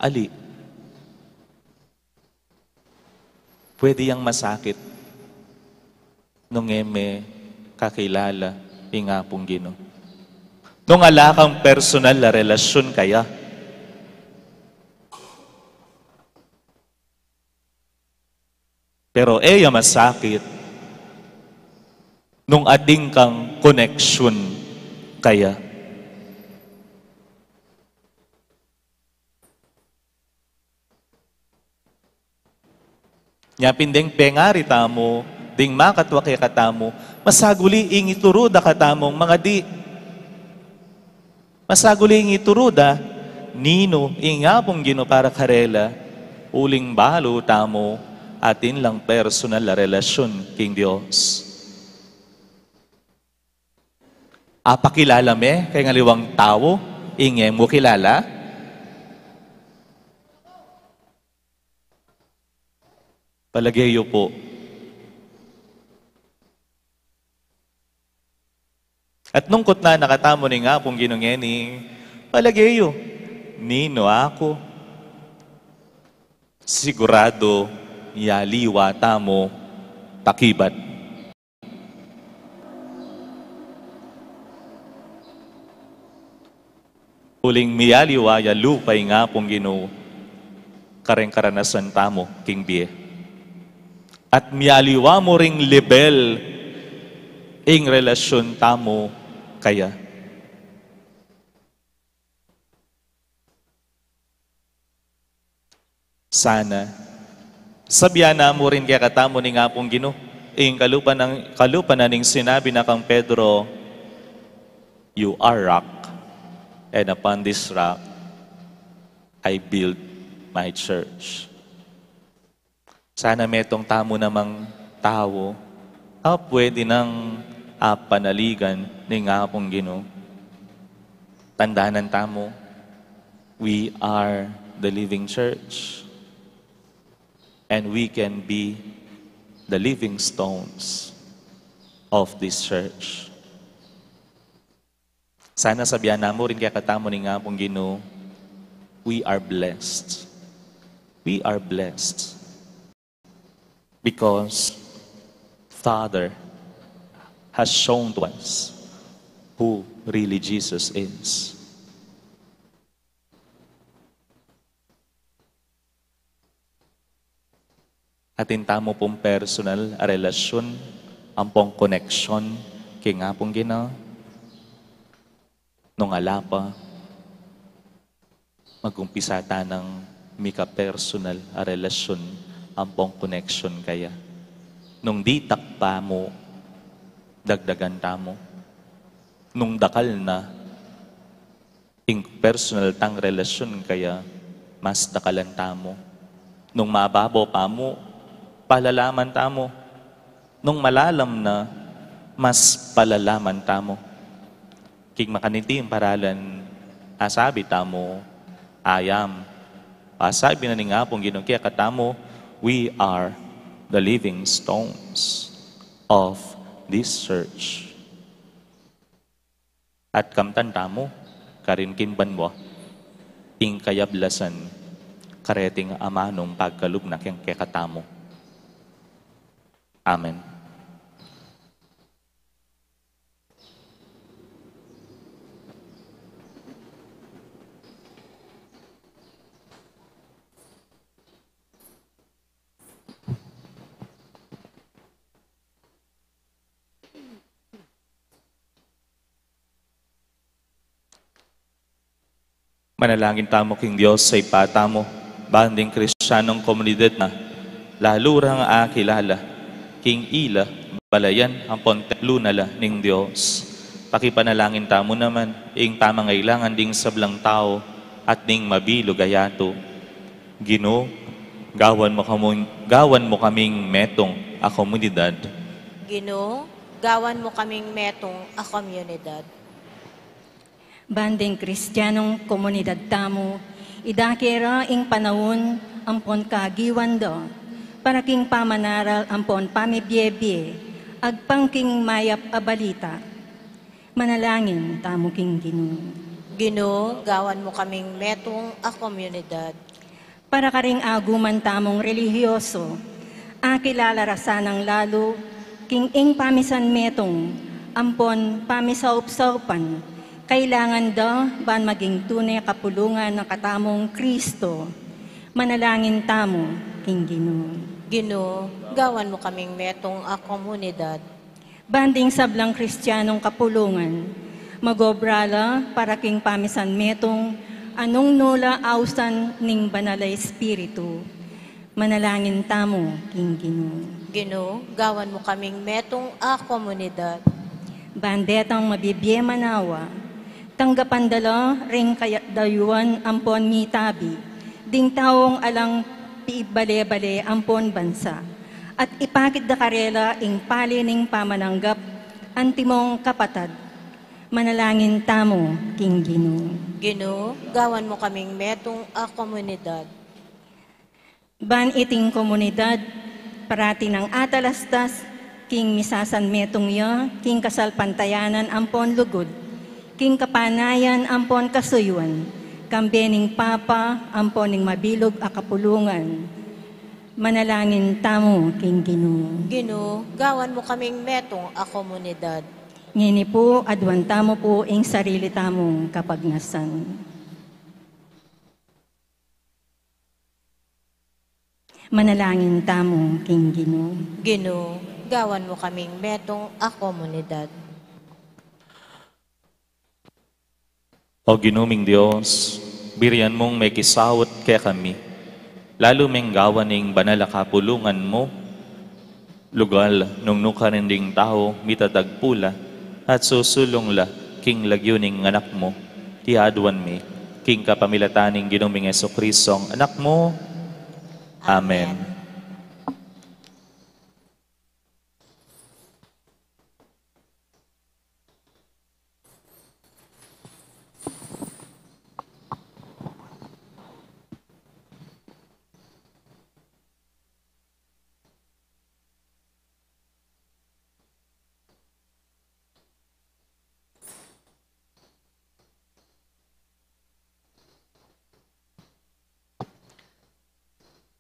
ali. Pwede yang masakit nung e me kakilala ing Apung Ginu. Nung ala kang personal a relasyun kaya. Pero e ya masakit nung atin kang koneksyon kaya. Nya pin deng pengari tamu, deng makatwa kekatamu, masaguli ing ituru da katamung mangadi. Masaguli ing ituru da, ninu ing Apung Ginu para karela, uling balu tamu, atin lang personal a relasyun king Dios. Apakilala me keng aliwang tau ing e mu kilala? Palage yu pu. At nung kutnan na katamu ning Apung Ginu ngeni, palage yu, ninu aku? Siguradu, mialiwa tamu pakibat. Uling mialiwa ya lupa ing Apung Ginu kareng karanasan tamu king bie. At mialiwa mu ring lebel ing relasyun tamu kaya. Sana, sabian na mu rin kekatamu ning Apung Ginu, ing kalupa nang, kalupa na ning sinabi na kang Pedro, "You are rock, and upon this rock I build my church." Sana metung tamu namang tau a pwede nang apanaligan ning Apung Ginu. Tandanan tamu, we are the living church. And we can be the living stones of this church. Sana sabian na mu rin kekatamu ning Apung Ginu, we are blessed. We are blessed because Father has shown to us who really Jesus is. Atin tamu pung personal a relasyun ampong koneksyon king Apung Ginu. Nung ala pa, mag-umpisa tanang mika-personal a relasyun ampong koneksyon kaya. Nung ditak pa mu, dagdagan tamu. Nung dakal na, ing personal tang relasyun kaya, mas dakalan tamu. Nung mababo pa mu, palalaman tamu. Nung malalam na, mas palalaman tamu. King makaniti ing paralan, asabi tamu, ayam. Asabi na ning Apung Ginu kekatamu, we are the living stones of this church. At kamtan tamu, karin king banua, ing kayablasan, kareting amanung pagkalub na keng kekatamu. Amen. Manalangin tamu king Dios a Ibpa tamu, ban ding Kristianong komunidad na, lalu rang akilala, king ila, balayan, ampon templo na la ning Dios. Pakipanalangin tamu naman, ing pamangailangan ding sablang tau, at ning mabilug a yatu. Ginu, gawan mu kamu-, gawan mu kaming metung a komunidad. Ginu, gawan mu kaming metung a komunidad. Ban ding Kristianong komunidad tamu, idake ra ing panaun ampon kagiwan da, para king pamanaral ampon pamibie-bie, agpang king mayap a balita. Manalangin tamu king Ginu. Ginu, gawan mu kaming metung a komunidad. Para karing aguman tamung relihiyoso, akilala ra sanang lalu, king ing pamisanmetung, ampon pamisaup-saupan, Kailangan da ban maging tune kapulungan na katamung Kristo. Manalangin tamu king Ginu. Ginu, gawan mu kaming metung a komunidad. Ban ding sablang Kristianung kapulungan, magobra la para king pamisan metung a nung nu la ausan ning Banal a Espiritu. Manalangin tamu king Ginu. Ginu, gawan mu kaming metung a komunidad. Ban detang mabibie manawa, tanggapan da la ring kaya-, dayuan ampon mitabi, ding taung alang piibale-bale ampon bansa, at ipakit da karela ing pali ning pamananggap antimong kapatad. Manalangin tamu king Ginu. Ginu, gawan mu kaming metung a komunidad. Ban iting komunidad, parati nang atalastas, king misasan metung ya, king kasalpantayanan ampon lugud, king kapanayan ampon kasuyuan, kambe ning Papa, ampon ning mabilug a kapulungan. Manalangin tamu king Ginu. Ginu, gawan mu kaming metung a komunidad. Ngeni pu, aduan tamu pu ing sarili tamung kapagnasan. Manalangin tamu king Ginu. Ginu, gawan mu kaming metung a komunidad. O Ginu ming Dios, birian mung mekisaut kekami, lalu meng gawan ing banal a kapulungan mu, lugal nung nukarin ding tau mitatagpu la at susulung la king lagyu ning Anak mu. Iti aduan mi king kapamilatan ning Ginu ming Jesucristo, Anak mu. Amen. Amen.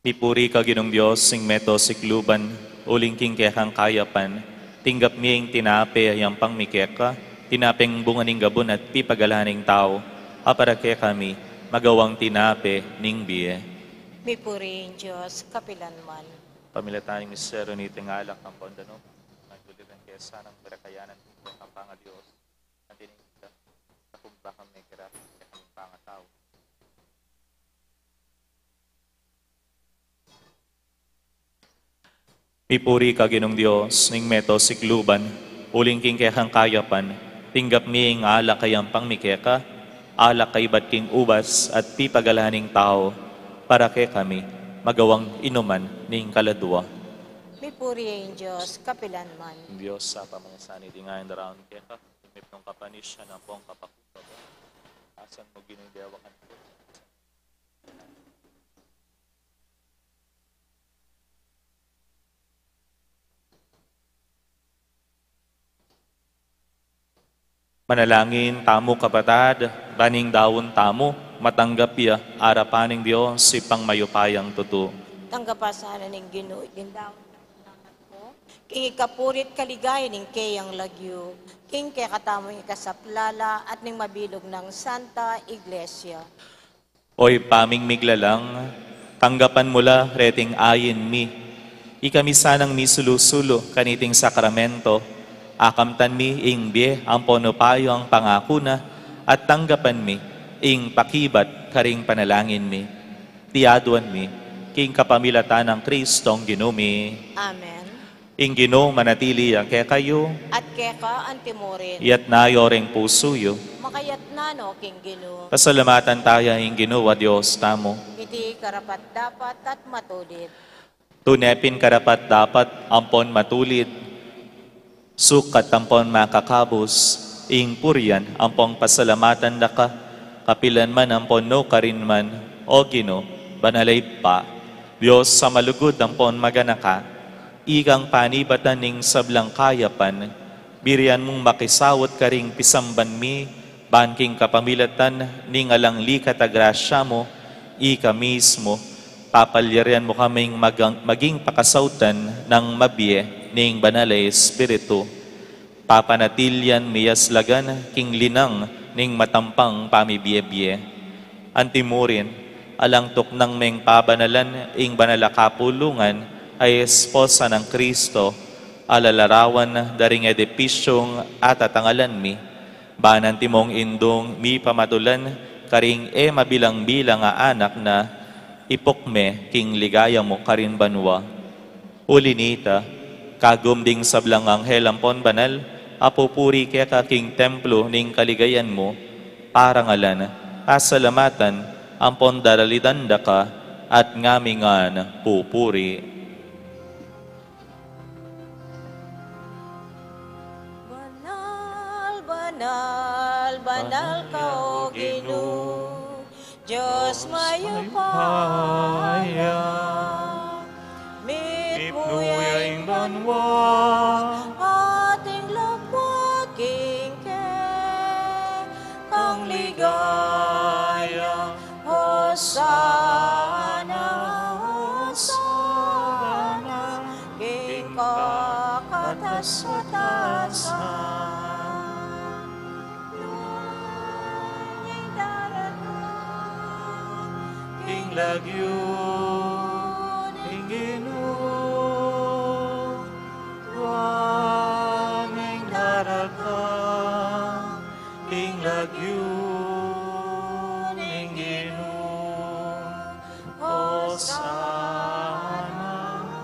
Mipuri ka Ginung Dios ning meto sikluban, uling king kekang kayapan tinggap mi ing tinape a yampang mi keka, tinapeng bunga ning gabun at pipagalan ning tau, a para kekami magawang tinape ning bie. Mipuri ing Dios kapilanman. Pamilatan ning misteryu niting alak ampon danum, magduliran ke sanang berakayanan ning kekang pangadios. Anti ning kita, takumbakang may grasya king pangatau. Mipuri ka Ginung Dios ning meto sikluban, uling king kekang kayapan tinggap mi ing alak a yampang mi keka, alak a ibat king ubas at pipagalan ning tau, para kekami magawang inuman ning kaladua. Mipuri ing Dios kapilanman. Ing Dios a pamangasani dingayan da raun keka, ing mipnung kapanisian ampong kapakumbaba, asan mu Ginu ing dewakan ku. Manalangin tamu kapatad, ban ing daun tamu matanggap ya arapan ning Dios Ibpang mayupayang tutu. Tanggapan sana ning Ginu iting daun king ikapuri't kaligayan ning keyang lagyu, king kekatamung ikasaplala at ning mabilug nang Santa Iglesia. O Ibpa ming miglalang, tanggapan mu la reting ain mi. Ikami sanang misulu-sulu kaniting sakramento, akamtan mi ing bie ampon upayang pangaku na, at tanggapan mi ing pakibat karing panalangin mi. Iti aduan mi king kapamilatan nang Kristong Ginu mi. Amen. Ing Ginu manatili ya kekayu. At keka antimurin. Iyatas yu ring pusu yu. Makayatas no king Ginu. Pasalamatan taya ing Ginu a Dios tamu. Iti karapat-dapat at matulid. Tune pin karapat-dapat ampon matulid, sukat ampon makakabus, ing purian ampong pasalamatan da ka, kapilan man ampon nukarin man, O Ginu, banal a Ibpa, Dios a malugud ampon maganaka, ikang panibatan ning sablang kayapan, birian mung makisaut karing pisamban mi, ban king kapamilatan ning alang likat a grasya mu, ika mismu, papalyarian mu kaming magang-, maging pakasautan nang mabie ning Banal a Espiritu. Papanatilian mi ya slagan king linang ning matampang pamibie-bie. Antimurin, alang tuknang meng pabanalan ing banal a kapulungan a esposa nang Kristo, a lalarawan da ring edipisyung atatangalan mi, ban antimong indung mipamatulan karing e mabilang-bilang a anak na, ipuk me king ligaya mu karin banua. Uli nita, kagum ding sablang anghel ampon banal a pupuri keka king templo ning kaligayan mu, parangalan, pasalamatan, ampon daralidan da ka, at ngami ngan pupuri. Banal, banal, banal ka, O Ginu, Dios mayupaya. Mitmu ya ing banua, at ing lagyu king kekang ligaya. Hosana, Hosana, king kakatas-katasan. Nuan ing daratang king lagyu ning Ginu. Nuan ing daratang king lagyu ning Ginu. Hosana,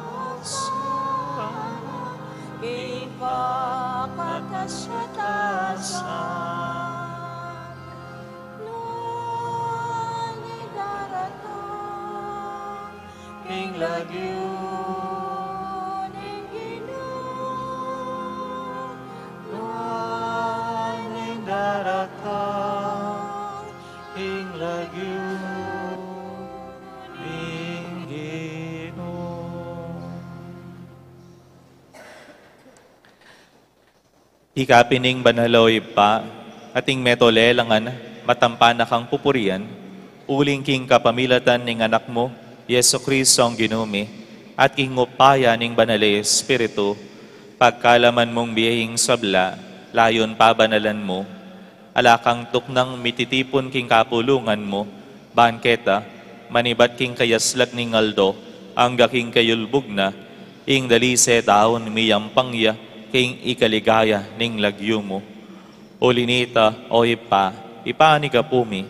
Hosana, king kakatas-katasan. Nuan ing daratang king lagyu ning Ginu. Nuan ing daratang king lagyu ning Ginu. Ika pin ing banal, o Ibpa, at ing meto lelangan, matampa na kang pupurian, uling king kapamilatan ning Anak mu, Jesucristo ing Ginu mi, at king upaya ning Banal a Espiritu, pagkalaman mung bie ing sabla, layun pabanalan mu, ala kang tuknang mititipun king kapulungan mu, ban keta, manibat king kayaslag ning aldo, angga king kayulbug na, ing dalise daun miyampang ya, king ikaligaya ning lagyu mu. Uli nita, o Ibpa, ipanyawad mi,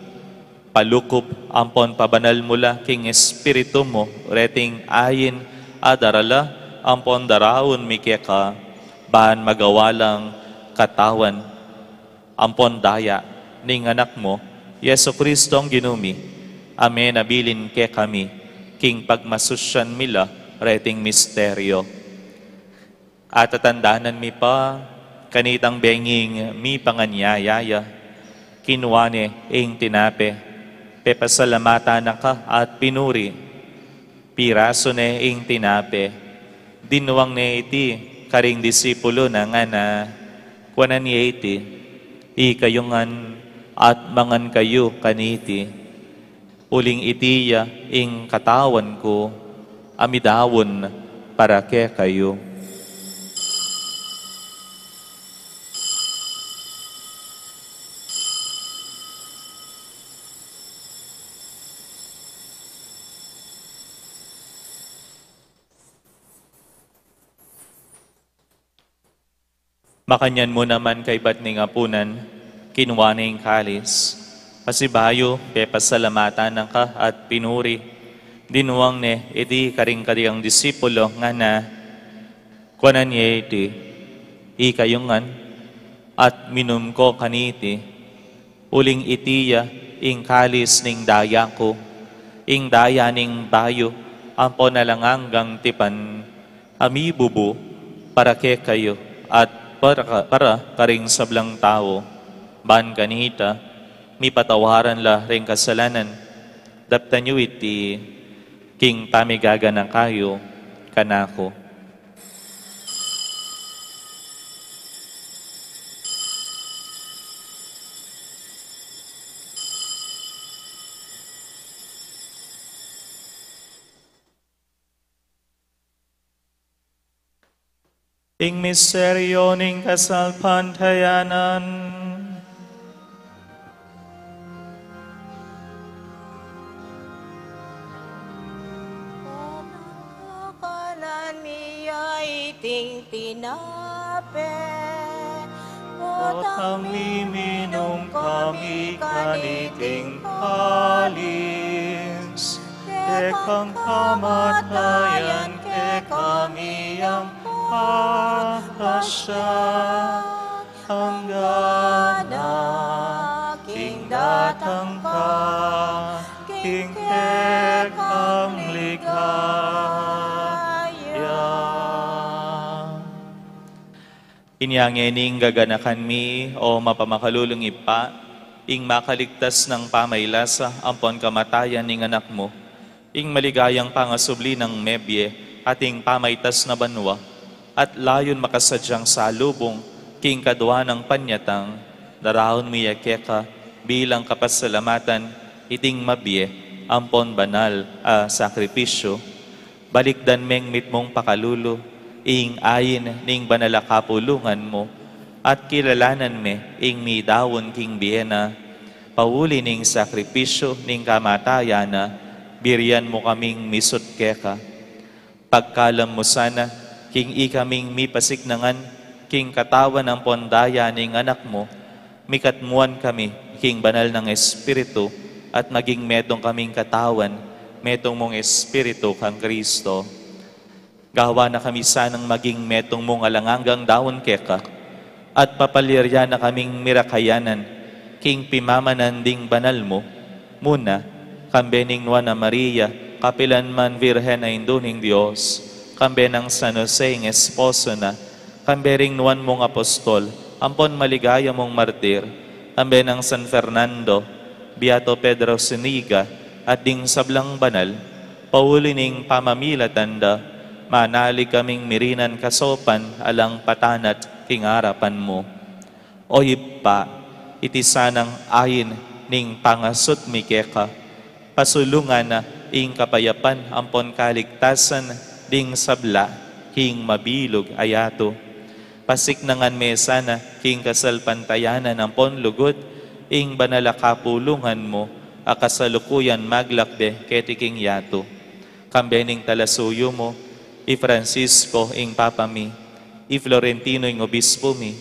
palukub ampon pabanal mu la king Espiritu mu, reting ain a darala ampon daraun mi keka, ban magawa lang katawan ampon daya ning Anak mu, Jesucristo ing Ginu mi, a menabilin kekami, king pagmasusyan mi la reting misteryo. Atatandanan mi pa, kanitang benging mipanganyaya ya, kinua ne ing tinape, pepasalamatan na ka at pinuri, pirasu ne ing tinape, dinuang ne iti karing disipulu na ngana, kuanan ye iti, ikayu ngan at mangan kayu kaniti, uling iti ya ing katawan ku, a midaun para kekayu. Makanyan mu naman kaybat ning apunan, kinua ne ing kalis, pasibayu pepasalamatan na ka at pinuri, dinuang ne iti karing kayang disipulu ngana, kuanan ye iti, ikayu ngan at minum ko kaniti, uling iti ya ing kalis ning daya ku, ing daya ning bayu ampon alang anggang tipan, a mibubu para kekayu at para, para karing sablang tau, ban kanita mipatawaran la ring kasalanan. Daptan yu iti king pamigaganaka yu kanaku. Ing misteryo ning kasalpantayanan. Kanan mi ya iting tinape, potang miminum kami kaniting kalis, kekang kamatayan kekami yang pagkasya, anggang king datang ka king kekang ligaya. Inya ngening gaganakan mi, o mapamakalulung Ibpa, ing makaligtas nang pamailasa ampon kamatayan ning Anak mu, ing maligayang pangasubli nang mebie at ing pamaitas na banua, at layun makasadyang salubung king kadua nang panyatang, daraun mi ya keka bilang kapasalamatan iting mabie ampon banal a sakripisyu. Balikdan meng mitmung pakalulu ing ain ning banal a kapulungan mu, at kilalanan me ing midaun king bie na. Pauli ning sakripisyu ning kamatayan na, birian mu kaming misut keka. Pagkalam mu sana, king ikaming mipasiknangan king katawan ampon daya ning Anak mu, mikatmuan kami king banal nang Espiritu, at maging metung kaming katawan, metung mung Espiritu kang Kristo. Gawa na kami sanang maging metung mung alang anggang daun keka, at papaliryan na kaming mirakayanan king pimamanan ding banal mu, muna, kambe ning Nuan a Maria, kapilan man Virgen a Indu ning Dios, kambe nang San Jose ing esposo na, kambe ring nuan mung apostol ampon maligaya mung martir, kambe nang San Fernando, Beato Pedro Zuniga, at ding sablang banal, pauli ning pamamilatan da, manalig kaming mirinan kasaupan alang patanat king arapan mu. O Ibpa, iti sanang ain ning pangasut mi keka, pasulungan na ing kapayapan ampon kaligtasan ding sabla king mabilug a yatu. Pasiknangan me sana king kasalpantayanan ampon lugud ing banal a kapulungan mu a kasalukuyan maglakbe keti king yatu. Kambe ning talasuyu mu, i Francisco ing Papa mi, i Florentino ing Obispo mi,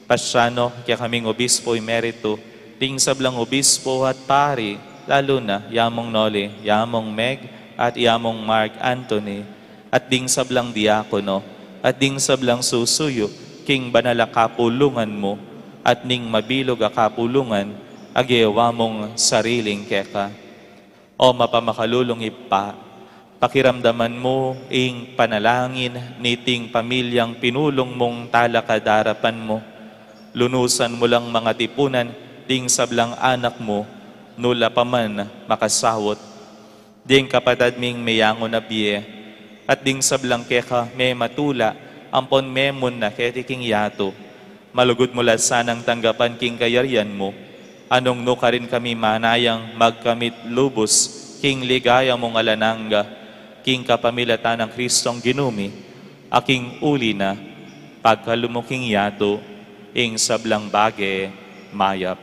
Pasyanu kekaming Obispo Emeritu, ding sablang obispo at pari, lalu na ya mung Noli, ya mung Meg, at ya mung Mark Anthony, at ding sablang diakono, at ding sablang susuyu king banal a kapulungan mu, at ning mabilug a kapulungan a gewa mung sariling keka. O mapamakalulung Ibpa, pakiramdaman mu ing panalangin niting pamilyang pinulung mung talakad arapan mu. Lunusan mu lang mangatipunan ding sablang anak mu, nu la pa man makasaut. Ding kapatad ming meyangu na bie, at ding sablang keka mematula ampon memun na keti king yatu. Malugud mu la sanang tanggapan king kayarian mu, a nung nu karin kami manayang magkamit lubus king ligaya mung alang angga, king kapamilatan nang Kristong Ginu mi, a king uli na, pagkalub mu king yatu ing sablang bage mayap.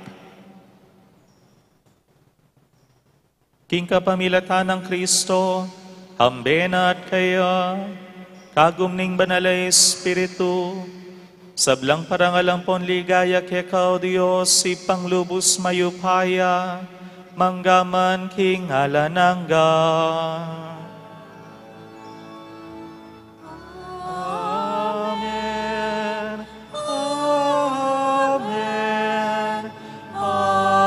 King kapamilatan nang Kristo, kambe na at keya, kagum ning Banal a Espiritu, sablang parangal ampon ligaya keka, o Dios, Ibpang lubus mayupaya, mangga man king alang angga. Amen. Amen. Amen.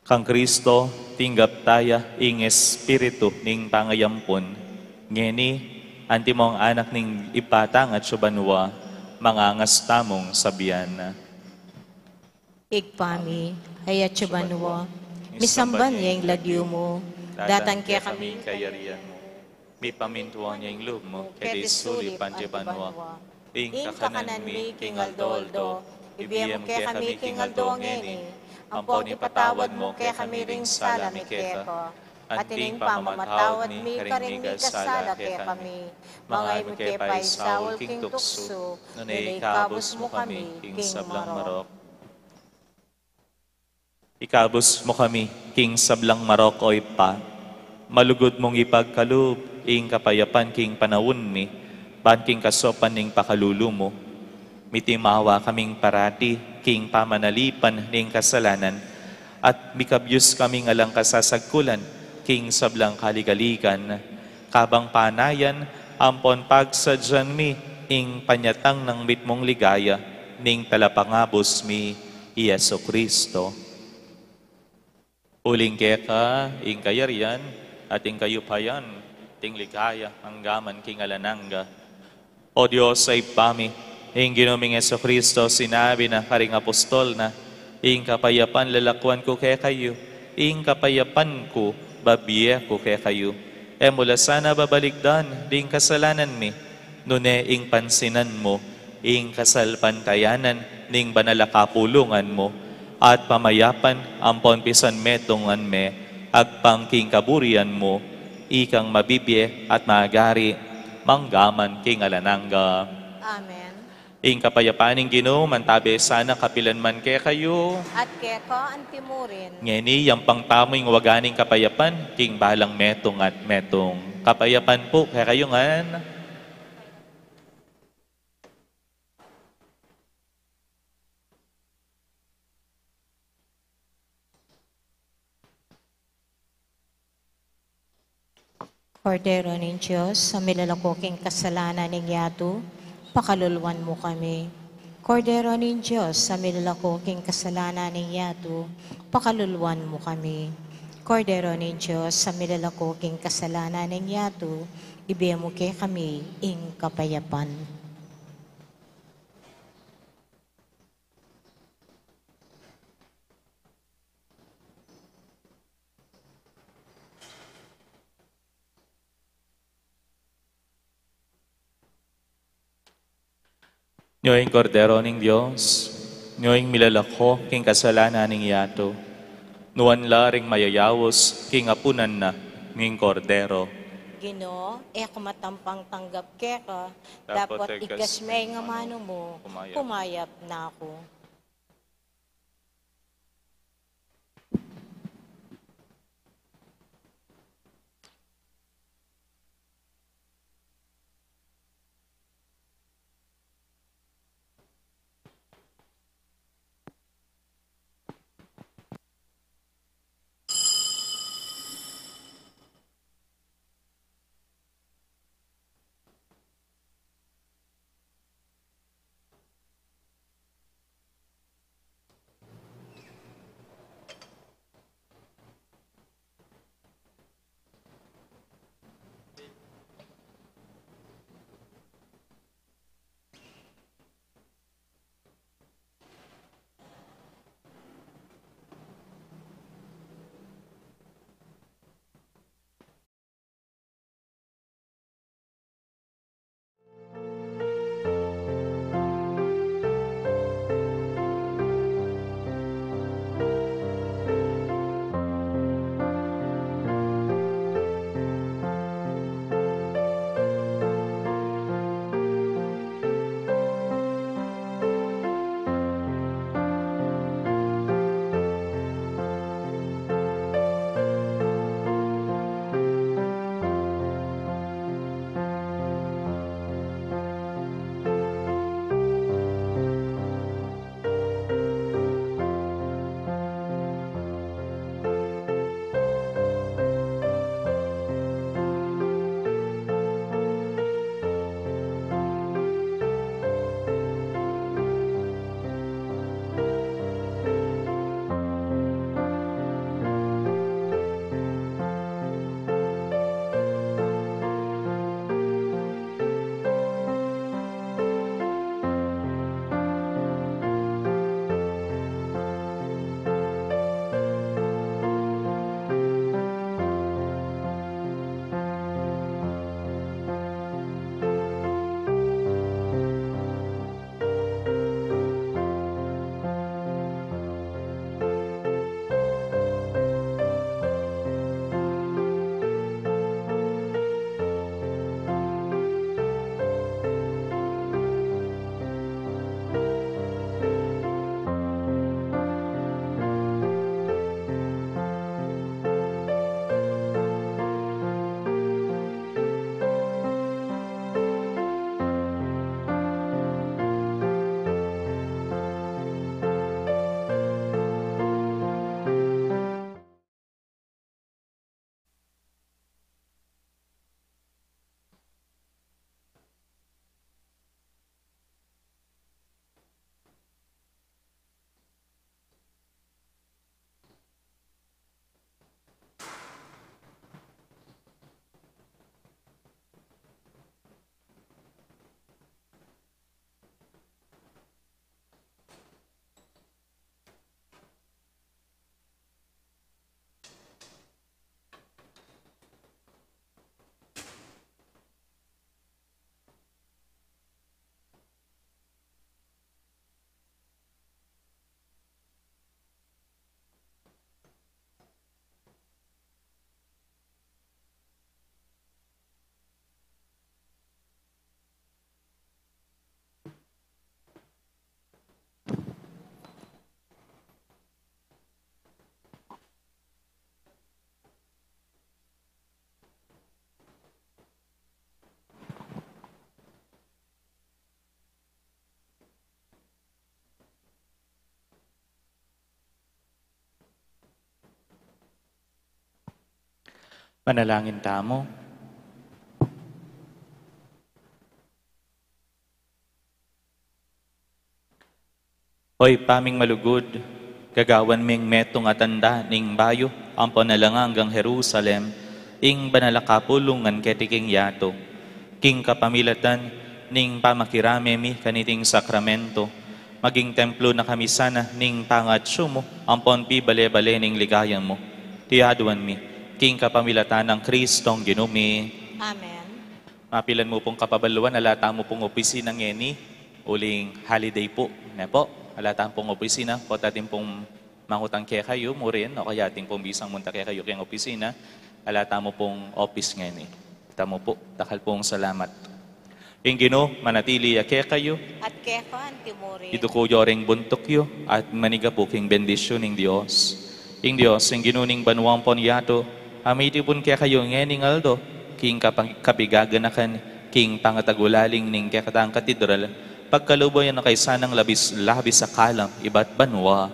Kang Kristo, tinggap taya ing Espiritu ning pangayampun. Ngeni, antimong anak ning Ibpa tang atsu banua, mangangas tamung sabian. Ibpa mi, a atsu ka banua, misamban ya ing lagyu mu, datang kekami ing kayarian mu, mipamintuan ya ing lub mu, keti sulip anti banua. Ing kakanan mi king aldo-aldo, ibie mu kekami king aldo ngeni, Ampon ipatawad mu kekami ring sala mi keka, anti ing pamamatawad mi karing mikasala kekami. Manga e mu ke paisaul king tuksu, nune ikabus mu kami king sablang marok. Ikabus mu kami king sablang marok, O Ibpa. Malugud mung ipagkalub ing kapayapan king panaun mi, ban king kasaupan ning pakalulu mu, mitimawa kaming parati king pamanalipan ning kasalanan, at mikabyus kaming alang kasasagkulan king sablang kaligaligan, kabang panayan ampon pagsadyan mi ing panyatang nang mitmung ligaya ning Talapangabus mi, i Jesucristo. Uling keka ing kayarian, at ing kayupayan, at ing ligaya, angga man king alang angga. O Dios a Ibpa mi, ing Ginu ming Jesucristo sinabi na karing apostol na, "Ing kapayapan lalakwan ku kekayu, ing kapayapan ku babie ku kekayu." E mu la sana babalikdan ding kasalanan mi, nune ing pansinan mu ing kasalpantayanan ning banal a kapulungan mu, at pamayapan ampon pisanmetungan me agpang king kaburian mu, ikang mabibie at magari mangga man king alang angga. Amen. Ing kapayapan ning Ginu mantabe sana kapilan man kekayu. At keka antimurin. Ngeni, yampang tamu ing waga ning kapayapan king balang metung at metung. Kapayapan pu kekayu ngan. Kordero ning Dios, a milalako king kasalanan ning yatu, pakaluluan mu kami. Kordero ning Dios, a milalako king kasalanan ning yatu, pakaluluan mu kami. Kordero ning Dios, a milalako king kasalanan ning yatu, ibie mu kekami ing kapayapan. Nyo ing Kordero ning Dios, nyo ing milalako king kasalanan ning yatu. Nuan la ring mayayaus king apunan na ning Kordero. Ginu, e ku matampang tanggap keka, dapot igas me ing amanu mu, kumayap na ku. Manalangin tamu. O Ibpa ming malugud, gagawan ming metung a tanda ning bayu ampon alang anggang Jerusalem, ing banal a kapulungan keti king yatu, king kapamilatan ning pamakirame mi kaniting sakramento, maging templo na kami sana ning pangatsu mu ampon pibale-bale ning ligaya mu. Iti aduan mi king kapamilatan nang Kristong Ginu mi. Amen. Mapilan mu pung kapabaluan, ala tamu pung opisina ngeni, uling holiday pu, ne pu? Ala tamu pung opisina, pota atin pung mangutang kekayu, murin, o kaya atin pung bisang munta kekayu king opisina, ala tamu pung opis ngeni. Tamu pu, dakal pung salamat. Ing Ginu manatili ya kekayu. At keka anti murin. Iduku yu ring buntuk yu, at manigapu king bendisyun ning Dios. Ing Dios, ing Ginu ning banua ampon yatu, amitipun kekayu ngening aldo, king kapag-, kapigaganakan, king pangatagulaling ning kekatang katedral, pagkalub ya na kayu sanang labis-labis a kalam ibat banua.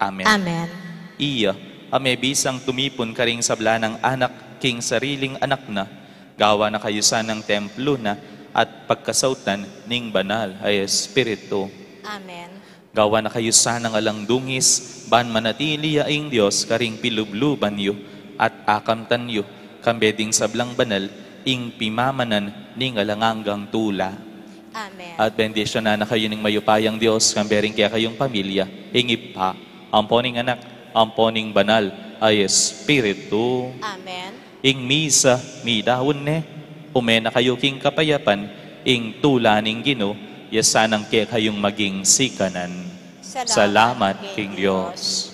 Amen. Amen. Iya a mebisang tumipun karing sabla nang anak king sariling anak na, gawan na kayu sanang templo na at pagkasautan ning Banal a Espiritu. Amen. Gawan na kayu sanang alang dungis, ban manatili ya ing Dios karing pilubluban yu, at akamtan yu, kambe ding sablang banal, ing pimamanan ning alang anggang tula. Amen. At bendisyunan na kayu ning mayupayang Dios, kambe ring kekayung pamilya, ing Ibpa, ampon ing Anak, ampon ing Banal a Espiritu. Amen. Ing misa midaun ne, ume na kayu king kapayapan, ing tula ning Ginu, ya sanang kekayung maging sikanan. Salamat king Dios.